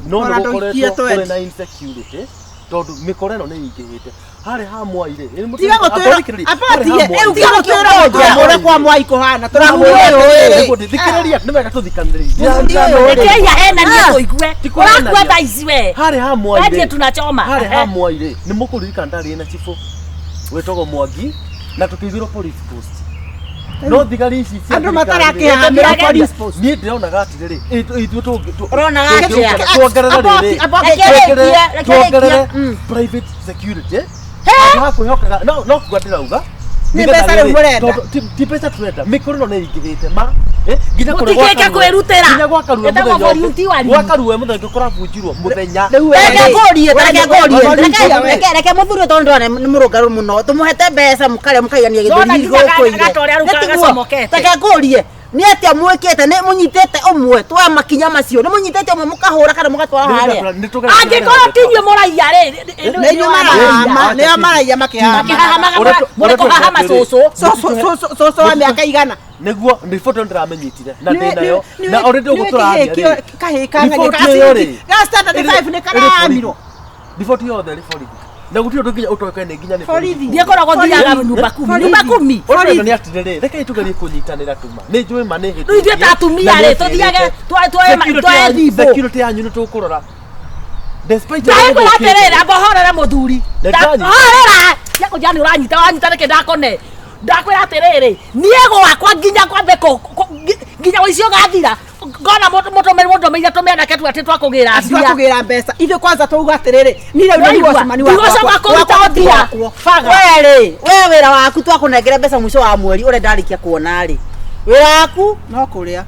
No nĩ Ona ndũikie gũkoretwo kũrĩ twendi. na insecurity tondũ mĩkora ĩno nĩ ĩingĩhĩte. Harĩ ha Mwai rĩ, tiga gũtwĩra abatie rĩu tiga gũtwĩra Harĩ ũrĩa kwa Mwai kũhana tũramwĩra atĩrĩrĩ Thikĩrĩria, nĩ wega tũthikanĩrĩrie. Rekei ahenanie tũigue. Ti kũhenania. Ũrakua thaa ici we. Harĩ ha Mwai Wendie rĩ, tunachoma. harĩ ha Mwai rĩ, nĩ mũkũririkana ndarĩ na cibũ wĩtagwo Mwangi na tũkĩigĩrwo police post. No thigari ici cia Andũ thirikari rĩ, matarakĩhamĩra police post. Niĩ ndĩronaga atĩrĩrĩ, ithuĩ Ũronaga atĩa? tuongerere rĩrĩ, Reke rĩkie, tuongerere reke private security handũ ha kwĩhokaga no no kuga ndĩrauga Nĩ nĩgetha mbeca rĩu rĩrĩ, mũrenda. tondũ ti mbeca tũrenda mĩkoro ĩno nĩ ĩingĩhĩte ma nginya kũrĩ Mũtikĩke gwa Karue- kwĩrutĩra. nginya gwa Karue Ĩtagwo mũthenya ũngĩ- volunteering. gwa Karue mũthenya ũngĩ kũrabunjirwo mũthenya Rĩu we Reke rĩ, ngũrie, we reke nĩ- ngũrie, we nĩ- reke mũthuri ũyũ tondũ ndĩrona nĩ mũrũngarũ mũno tũmũhete mbeca mũkarĩa mũkaigania Ndona gĩthũri nginya gũkũ ire. gatorĩa rĩu Nĩ tiguo? gacomokete. Reke ngũrie nĩ atĩa mwĩkĩte nĩ mũnyitĩte ũmwe twa makinya macio nĩ mũnyitĩte ũmwe mũkahũra kana mũgatwara harĩa Angĩkorwo ti inyuĩ mũraiya rĩ, nĩ inyuĩ marahama nĩo maraiya makĩhama makĩhahamaga mũrĩ kũhahama cũcũ. Cũcũ wa mĩaka igana nĩguo riboti ĩyo ndĩramenyitire na ndĩ nayo na already ũguo tũraria rĩ kahĩ kang'ania riboti ĩyo rĩ ga standard 5 nĩ karamirwo riboti yothe rĩ borithi na gũtirĩ ũndũ nginya ũtoĩkaine nginya nĩ Borithi. Niĩ ngoragwo thiaga nyumba kumi. Nyumba kumi. Ũrenda nĩ atĩrĩrĩ, rekei tũgerie kũnyitanĩra tuma. Nĩ njũĩ ma nĩ Rĩu ithuĩ ta atumia rĩ, tũthiage twoe thimũ. Security yanyu nĩ tũkũrora. Despite Ndakwĩra atĩrĩrĩ, amba horere mũthuri. Nĩ ndanyita. Horera! Tiga kũnjĩra nĩ ũranyita, wanyita nĩkĩ ndakone. Ndakwĩra atĩrĩrĩ, niĩ gwakwa nginya kwambe nginya ũici ũgathira. Ngona mũndũmĩire tũmĩanake tu atĩ twakũgĩra mbia. twakũgĩra mbeca ithuĩ kwanza twauga atĩrĩrĩ niĩ rĩu nĩ Waigua? watchman wakwa Ndigũcoka kũruta mbia. Baga. we rĩ we wĩra waku twakũnengera mbeca mũico wa mweri ũrĩa ndarĩkia kuona rĩ wĩra waku no kũrĩa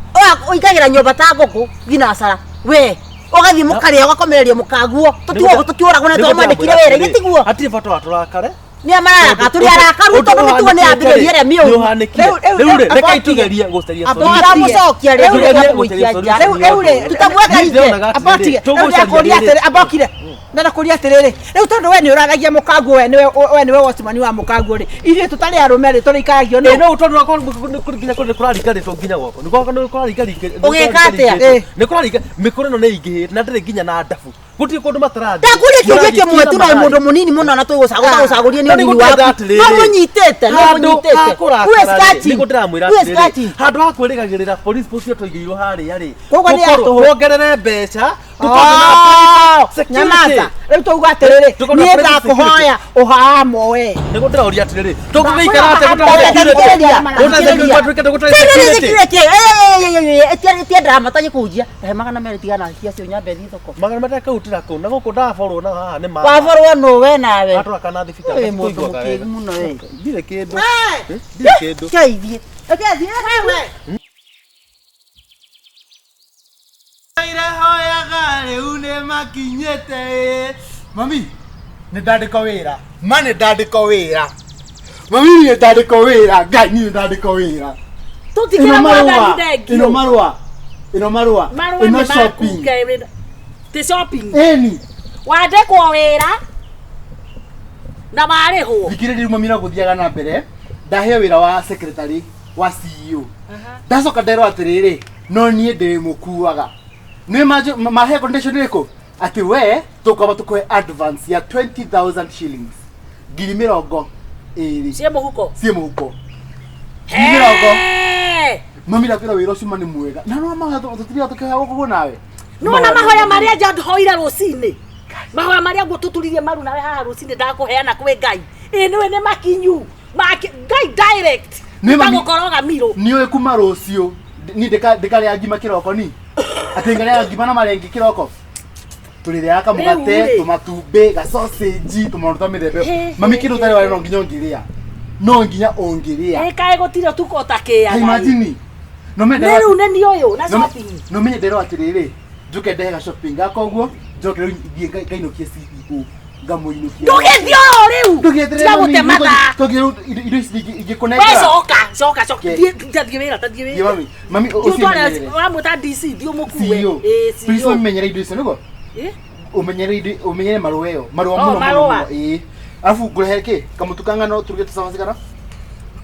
ũingagĩra nyũmba ta ngũkũ thinacara we ũgathiĩ mũkarĩa ũgakomereria mũkaguo tũtiũragwo nĩ twamwandĩkire wĩra ithe tiguo Hatirĩ bata wa tũrakare. nĩ mararaka tũrĩ arakaru tondũ mĩtugo nĩ yambĩrĩria ĩrĩa mĩũru Rĩu rĩ, rekei tũgerie gũcaria solution. tũtiramũcokia rĩ Tũgerie kũmũikia gũcaria nja solution. Rĩu rĩ, tũtamweka Niĩ nje ndĩronaga atĩrĩrĩ, abokire rĩu tũgũcaria ndakũria rĩrĩ. atĩrĩ abokire ndakũria atĩrĩrĩ rĩu tondũ we nĩ ũraragia mũkaguo we nĩwe watchman wa mũkaguo rĩ ithuĩ tũtarĩ arũme rĩ tũrĩikaragio Ĩ, nũ no tondũ akorwo nginya kũrĩ kũraringarĩtwo nginya gwakwa. Nĩ gwakwa nĩ kũraringarĩtwo. Ũgĩka atĩa? Nĩ kũraringa mĩkoro ĩno nĩ ĩingĩhĩte na ndĩrĩ nginya na ndabu. Gũtirĩ kũndũ matarathiĩ. ndakũria kĩũria kĩmwe tu no Mũrathiĩ mũndũ mũnini mũno na tũgũcagũrie nĩ Na nĩ ũnini gũtenda waku atĩrĩrĩ. no mũnyitĩte no Handũ mũnyitĩte ha kũrakara Who is rĩ, catching? nĩguo ndĩramwĩra Who is atĩrĩrĩ, catching? handũ ha kwĩrĩgagĩrĩra police post ĩyo tũigĩirwo harĩa rĩ Koguo nĩ tũkorwo ya tũhũ. tuongerere mbeca tũkorwo na Oh, security. nyamaza rĩu twauga atĩrĩrĩ Tũkorwo na niĩ private ndakũhoya ũhahamo we nĩguo ndĩroria atĩrĩrĩ tũngĩgĩikara atĩa gũtarĩ Thikĩrĩria, security? Gũtarĩ security, gũtarĩ security. tia drama tagĩkũnjia he 200 tigana cia cio nyambe thiĩ thoko Magana matatũ kautĩra kũu na gũkũ ndaborwo na haha nĩ ma waborwo nũ we nawe atwara kana thibitarĩ Wĩ mũndũ tũiguaga mũkĩgu wega. mũno we Ndirĩ kĩndũ ndirĩ kĩndũ keithie Reke thiĩ. Irehoyaga rĩu nĩ makinyĩte ĩ. Mami, nĩ ndandĩkwo wĩra. Ma nĩ ndandĩkwo wĩra. Mami nĩ ndandĩkwo wĩra. Ngai nĩ ndandĩkwo wĩra. Tũtikĩra Ĩno marũa. mwathani thengiũ. Ĩno marũa. Ĩno marũa. Marũa Ĩno nĩ maku shopping. Ngai, ti shopping. Ĩni. Wandĩkwo wĩra na warĩhwo. Thikĩrĩria rĩu mami no gũthiaga na mbere. Ndaheo wĩra wa secretary wa CEO. Ndacoka nderwo atĩrĩrĩ, no niĩ ndĩmũkuaga. Nĩ mahe condition ĩrĩkũ? Atĩ we tũkwamba tũkũhe advance ya 20,000 shillings. 20,000. Ciĩ mũhuko. Ciĩ mũhuko. 20,000. Hey! Mami ndakwĩra wĩra ũcio ma nĩ mwega. Na no mawatho tũtiriga tũkĩhoya gũkũ nawe. Nona mahoya marĩa nja hoire rũcinĩ. Mahoya marĩa ngũtũturirie maru nawe haha rũcinĩ ndakũheana kwĩ Ngai. Ĩ nĩwe nĩ makinyu. Ngai direct. Nĩ mami- Gũkoroga mirũ. Nĩ ũĩ kuma rũciũ ni ndĩkarĩa ngima kĩroko ni atĩ ngarĩa ngima na marenge kĩroko tũrĩrĩaga kamũgate Rĩu rĩ. tũmatumbĩ gacocenji tũmaũndũ twa mĩthemba ĩyo. Hĩ, Mami hĩ, kĩndũ ũtarĩ warĩa no nginya ũngĩrĩa, no nginya ũngĩrĩa. Ĩ kaĩ gũtirĩ ũtukũ ũtakĩaga. Ta imagine no menye Nĩ rĩu nĩ niĩ ũyũ na shopping. No menye nderwo atĩrĩrĩ, njoke ndehe ga shopping gaka ũguo, njoke rĩu thiĩ ngainũkie CEO, ngamũinũkia. Ndũgĩthiĩ oro rĩu. Ndũgĩeterere Tiga mami, gũte mathaa. tũgĩ rĩu indo ici We ingĩkũnengera. coka, coka, coka. Ke. Thiĩ tathiĩ wĩra, tathiĩ Thiĩ wĩra. mami, mami Thiĩ ũtware ũcimenyerere. wamwĩta DC, thiĩ ũmũkue. CEO. Ĩ, Please CEO. ũmenyere indo icio nĩguo? Ĩ? Ũmenyere indo, ũmenyere marũa ĩyo, marũa Oh, mũno mũno marũa. mũno. Ĩĩ. Arabu ngũrehe kĩ? Kamũtu ka ngano turuge tũcabaci kana?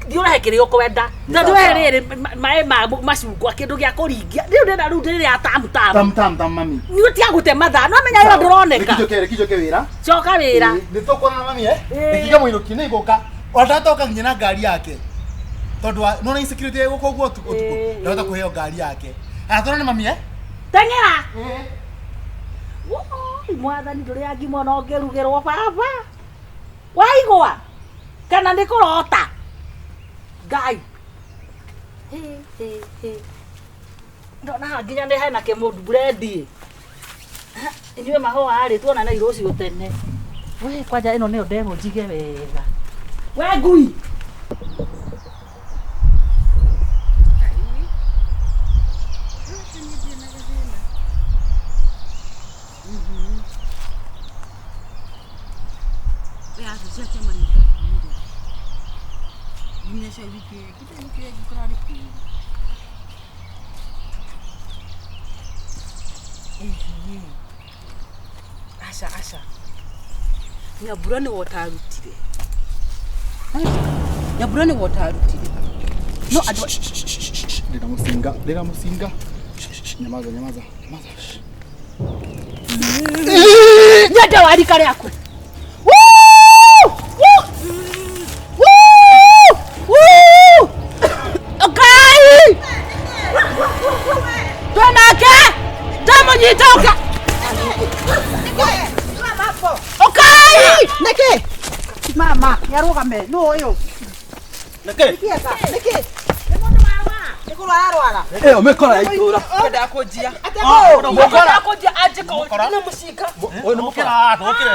Thiĩ ũrehe kĩrĩa ũkwenda. Nĩ Na sawa. ndũrehe rĩrĩ maĩ ma macungwa, kĩndũ gĩa kũringia. Rĩu ndĩna rĩu ndĩrĩa tamu tamu. Tam tam tam mami. Nĩ ũtiga gũte mathaa. No menya wĩra ndũroneka. Reke njoke wĩra. Coka wĩra. Ĩĩ, nĩ tũkuonana mami eh? Reke ngamũinũkie nĩ ngũka. Ona ndatoka nginya na ngari yake. Tondũ wa nona insecurity ĩ gũkũ ũguo ũtukũ ũtukũ. Ndahota kũheo ngari yake. Aya tuonane mami eh? Teng'era. Woi, mwathani ndũrĩa ngima ona ũngĩrugĩrwo baba. Waigua? Kana nĩ kũrota? Ngai. Hĩ, hĩ, hĩ. Ndona haha nginya nĩ hena kĩmũndũ brendi. Inyuĩ mahũa rĩ, tuonane rũciũ tene. We kwanja ĩno nĩyo ndegwa njige wega. We ngui. Aca aca, Nyambura nĩwe ũtarutire, Nyambura nĩwe ũtarutire, no andũ Ndĩna mũcinga, ndĩna mũcinga. Nyamaza, nyamaza, nyamaza. Nyende wa rika rĩaku. Woo! Woo! Woo! Woo! Ngai! Twĩnake! Ndamũnyita ũka! Ũkai! Nĩkĩ? Mama, nĩarũgame. Nũ ũyũ? Nĩkĩ? Nĩkĩ? Nĩkĩ? Nĩ kũrwara arwara. Ĩyo mĩkora ya itũra. Kwenda kũnjia. Atĩa kũ? Kwenda kũnjia anjĩka na mũcinga. Ũyũ nĩ mũkora, ndũgũkĩre.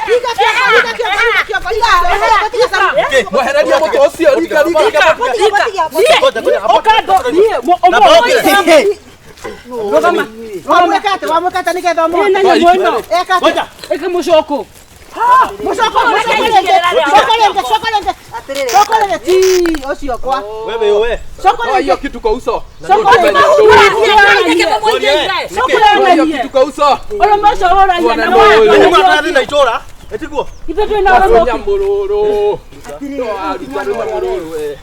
Rika kĩongo, rika kĩongo, rika kĩongo, rika kĩongo, tiga saru. Mwehererie mũtĩ ũcio, rika, rika, rika. Ũka ndo niĩ Na Rũgama. Wamwĩka atĩa? Wamwĩka atĩa nĩgetha ũmũhote? Ĩna nyamũ ĩno. Eka atĩa? Ĩka mũcoko. Mũcoko, mũcoko rĩngĩ, coko rĩngĩ, coko rĩngĩ. Coko rĩngĩ, ti ũcio kwa. Wewe wewe. Coko Toa hiyo rĩngĩ. kitu kwa uso. Coko rĩngĩ. Toa hiyo kitu kwa uso. Ũyũ mũco ũragia na Nĩ mũrathiĩ na itũra. Ĩtiguo. Ithuĩ twĩna ũrũmwe. Nyamũrũrũ. Toa ruta rũnyamũrũrũ we.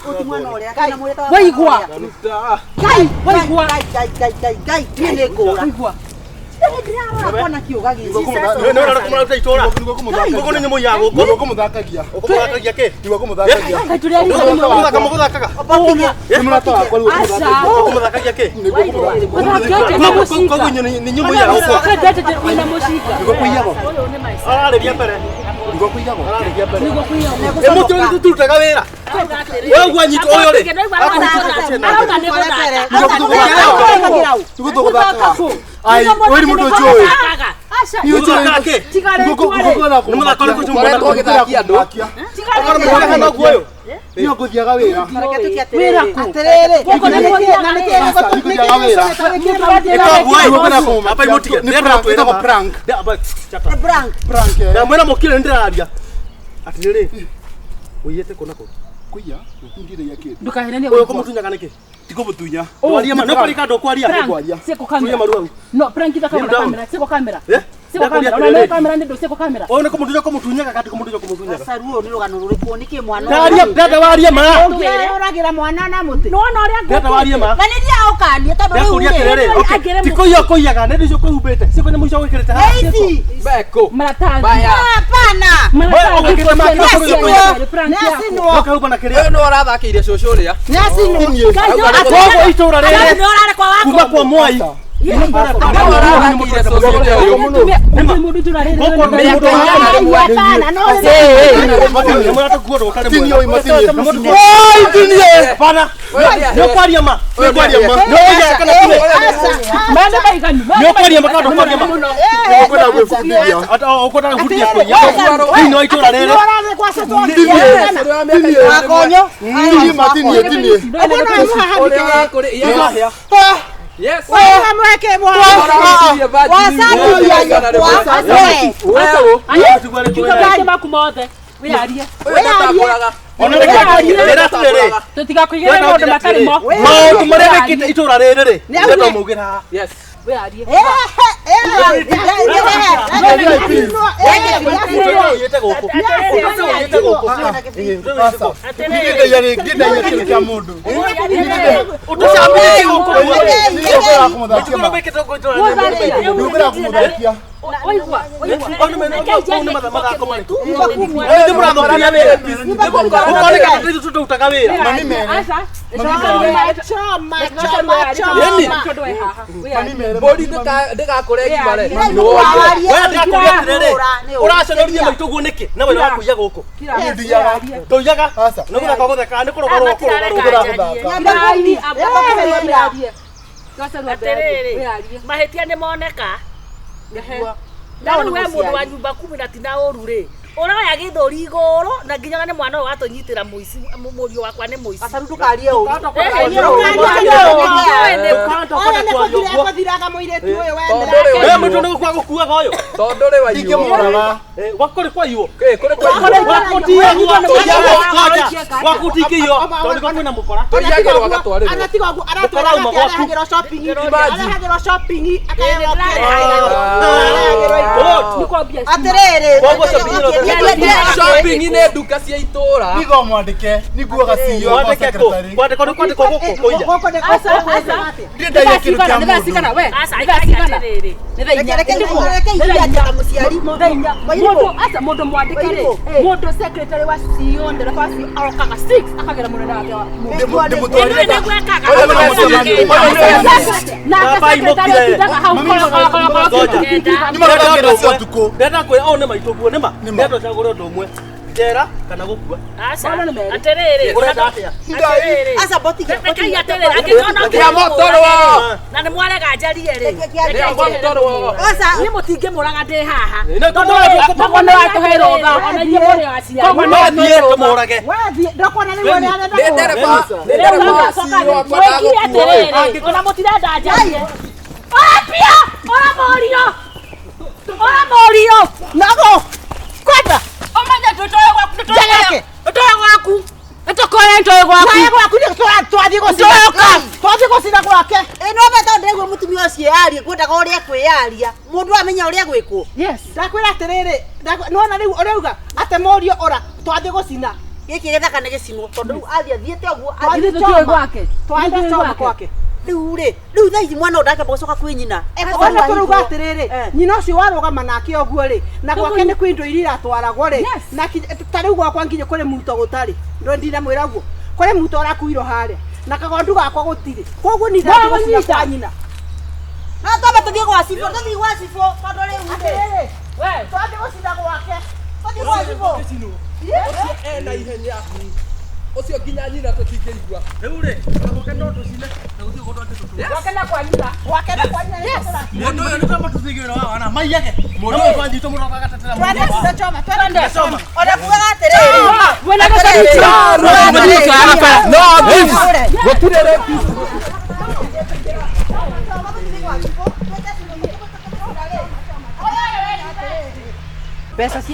Ũti mwana ũrĩa, kana mwĩrĩ Waigua. Ruta. Ngai, waigua. Ngai, Ngai, Ngai, Ngai, Ngai, niĩ nĩ ngũra. Waigua. Ndĩrarora kuona kĩũga gĩkĩ. Nĩ ũrona kũmũraruta itũra. Gũkũ nĩ nyamũ ya gũkũ. Nĩguo kũmũthakagia. Ũkũmũthakagia kĩ? Nĩguo kũmũthakagia. Ngai tũrĩ arika rĩmwe. Mũthaka mũgũthakaga. Nĩ mũrata wakwa rĩu Aca. Ũkũmũthakagia kĩ? Nĩguo kũmũthakagia. Ũthakĩte na mũcinga. Koguo nĩ nyamũ ya gũkũ. Ũkendete wĩna mũcinga. Nĩguo kũiyagwo. Ararĩria mbere. Nĩguo kũiyagwo. Ararĩria mbere. Nĩguo kũiyagwo. Ĩ mũtĩ ũyũ tũrutaga wĩra. Wewe ũguo anyitwo ũyũ rĩ. Arauga nĩ gũthaka. Nĩguo tũgũthakaga. Ai, ũyũ nĩ mũndũ njũĩ. Nĩ ũnjũĩ. Mũthakaga kĩ? Nĩ mũthako ũrĩkũ ũcio Ũkoretwo ũgĩthakia andũ. Okorwo mũthakaga noguo ũyũ. Niĩ ngũthiaga wĩra. Reke tukie Wĩra atĩrĩrĩ. kũ? Atĩrĩrĩ. Gũkũ nĩ Nĩkĩ- na nĩkĩ Aca, nĩ ngũthiaga wĩra. Ĩka ũguo ĩ. Amba imũtige. Nĩ prank, ĩtagwo prank. Nĩ prank. Prank, eh. Ndamwĩra mũkire nĩ ndĩraria. Atĩrĩrĩ. Ũiyĩte kũ na kũ? Kũiya? Ndiraiya kĩndũ. Ndũkahenanie Ũyũ waigua. ũkũmũtunyaga nĩkĩ? Tikũmũtunya. Ndwaria ma, nĩ kwaria kana ndũkwaria? Kwaria. Siko kamera. Tulia maru hau. No, prank ithakagwo na Kneel down. kamera. Siko kamera. Eh? Siko kamera. Ona no kamera nĩ ndũ siko kamera. Ũyũ nĩ kũmũtunya kũmũtunyaga kana ti kũmũtunya kũmũtunyaga? Gacaru ũyũ nĩ rũgano rũrĩkũ? Nĩkĩ mwana ũyũ? Ndaria, ndenda warie ma. Ũngĩũragĩra mwana na mũtĩ. Nĩwona ũrĩa Ndenda warie ma. Na nĩ thiaga ũkanie tondũ rĩu Ndakũria rĩ. atĩrĩrĩ, okay, Angĩrĩ ti kũiya ũkũiyaga, nĩ indo icio ũkũhumbĩte, ciĩko nyamũ icio wĩkĩrĩte haha. Nĩ ici. Beko. Maratathi. Baya. Hapana. Maratathi. Wewe ũgĩkĩra maki Nĩacinwo. Prank yaku. Nĩacinwo. Ũkahumba na kĩrĩa. Ũyũ nĩ ũrathakĩire cũcũ ũrĩa. Nĩacinwo. Koguo itũra rĩrĩ Nĩ ũrarĩ kwa wako. kuma kwa Mwai Yes. Mahetia nĩ moneka na rĩu we mũndũ wa nyumba kumi na tina ũru rĩ ũroya gĩthũri igũrũ na nginya nĩ mwana ũyũ watũnyitĩra mũici mũriũ wakwa nĩ mũici. Gacaru ndũkarie ũru. Ekũthiraga mũirĩtu ũyũ we mũndũ nĩ gũkua gũkuaga ũyũ tondũ rĩ waiywo gwakũ rĩ kwaiywo gwaku tingĩiywo tondũ nĩ kwĩna mũkora anatiga ũguo aratwara arehagĩrwo shopping arehagĩrwo shopping akaheo atĩrĩrĩ shopping nĩ nduka cia itũra nigo mwandike niguaga CEO wa secretary kwandĩkwo nĩ kwandĩkwo gũkũ kũiya ndĩndaia kĩndũ kĩa mũndũ Mũndũ mwandĩke rĩ mũndũ secretary wa CEO ndereba wa CEO arokaga 6 akagera mũnene wake wa ndenda kwĩra ũũ nĩ maitũ guo nĩma ndenda ũcagũre ũndũ ũmwe njera kana gũkua atĩrĩrĩ ũrenda atĩa aca botiga rekei atĩrĩrĩ angĩkorwo na nĩ mwarega njarie rĩ niĩ mũtingĩmũraga ndĩ haha tondũ nĩ watũhe rũtha ona inyuĩ mũrĩ aciari koguo no thiĩ tũmũrage ndokona nĩ wone arenda mwĩkire atĩrĩrĩ ona mũtirenda njarie ora pia ora mũriũ ora mũriũ nago kwenda ũmenye tũtoe gwaku tũtoe gwaku nĩtũkoe ntoe gwaku nae gwaku nĩ twathiĩ gũcina twathiĩ gũcina gwake ĩno me tondũ ndĩraigua mũtumia ũcio yaria ngwendaga ũrĩa kwĩyaria mũndũ amenya ũrĩa gwĩkwo yes ndakwĩra atĩrĩrĩ nĩwona rĩu ũrauga atĩ mũriũ ora twathiĩ gũcina gĩkĩ gĩthaka nĩ gĩcinwo tondũ rĩu athiĩ athiĩte ũguo athiĩ tũtoe gwake twathiĩ choma gwake rĩu rĩ rĩu thaa ici mwana ũyũ ndakĩamba gũcoka kwĩ nyina ona tũrauga atĩrĩrĩ nyina ũcio warũgama nake ũguo rĩ na gwake nĩ kwĩ indo iria iratwaragwo rĩ na ta rĩu gwakwa nginya kũrĩ muto gũtarĩ ndinamwĩra ũguo kũrĩ muto ũrakuirwo harĩa na kagondu gakwa gũtirĩ koguo ni ndathiĩ gũcina kwa nyina no twambe tũthiĩ gwa cibũ tũthiĩ gwa cibũ tondũ rĩu rĩ twathiĩ gũcina gwake tũthiĩ gwa cibũ ena ihenya ucio nginya nyina tũtingĩigua rĩu rĩ gwake no tũcine na gũtirĩ ũndũ angĩtũtua gwake na kwa nyina gwake na kwa nyina mũndũ ũyũ nĩtwamba tũthiĩ wĩra wa wana maiyage mũndũ ũyũ twanyitwo mũndũ agatetera twende choma twende choma ona kugaga atĩrĩrĩ wena gacaru no gũtirĩ rapist. Mbeca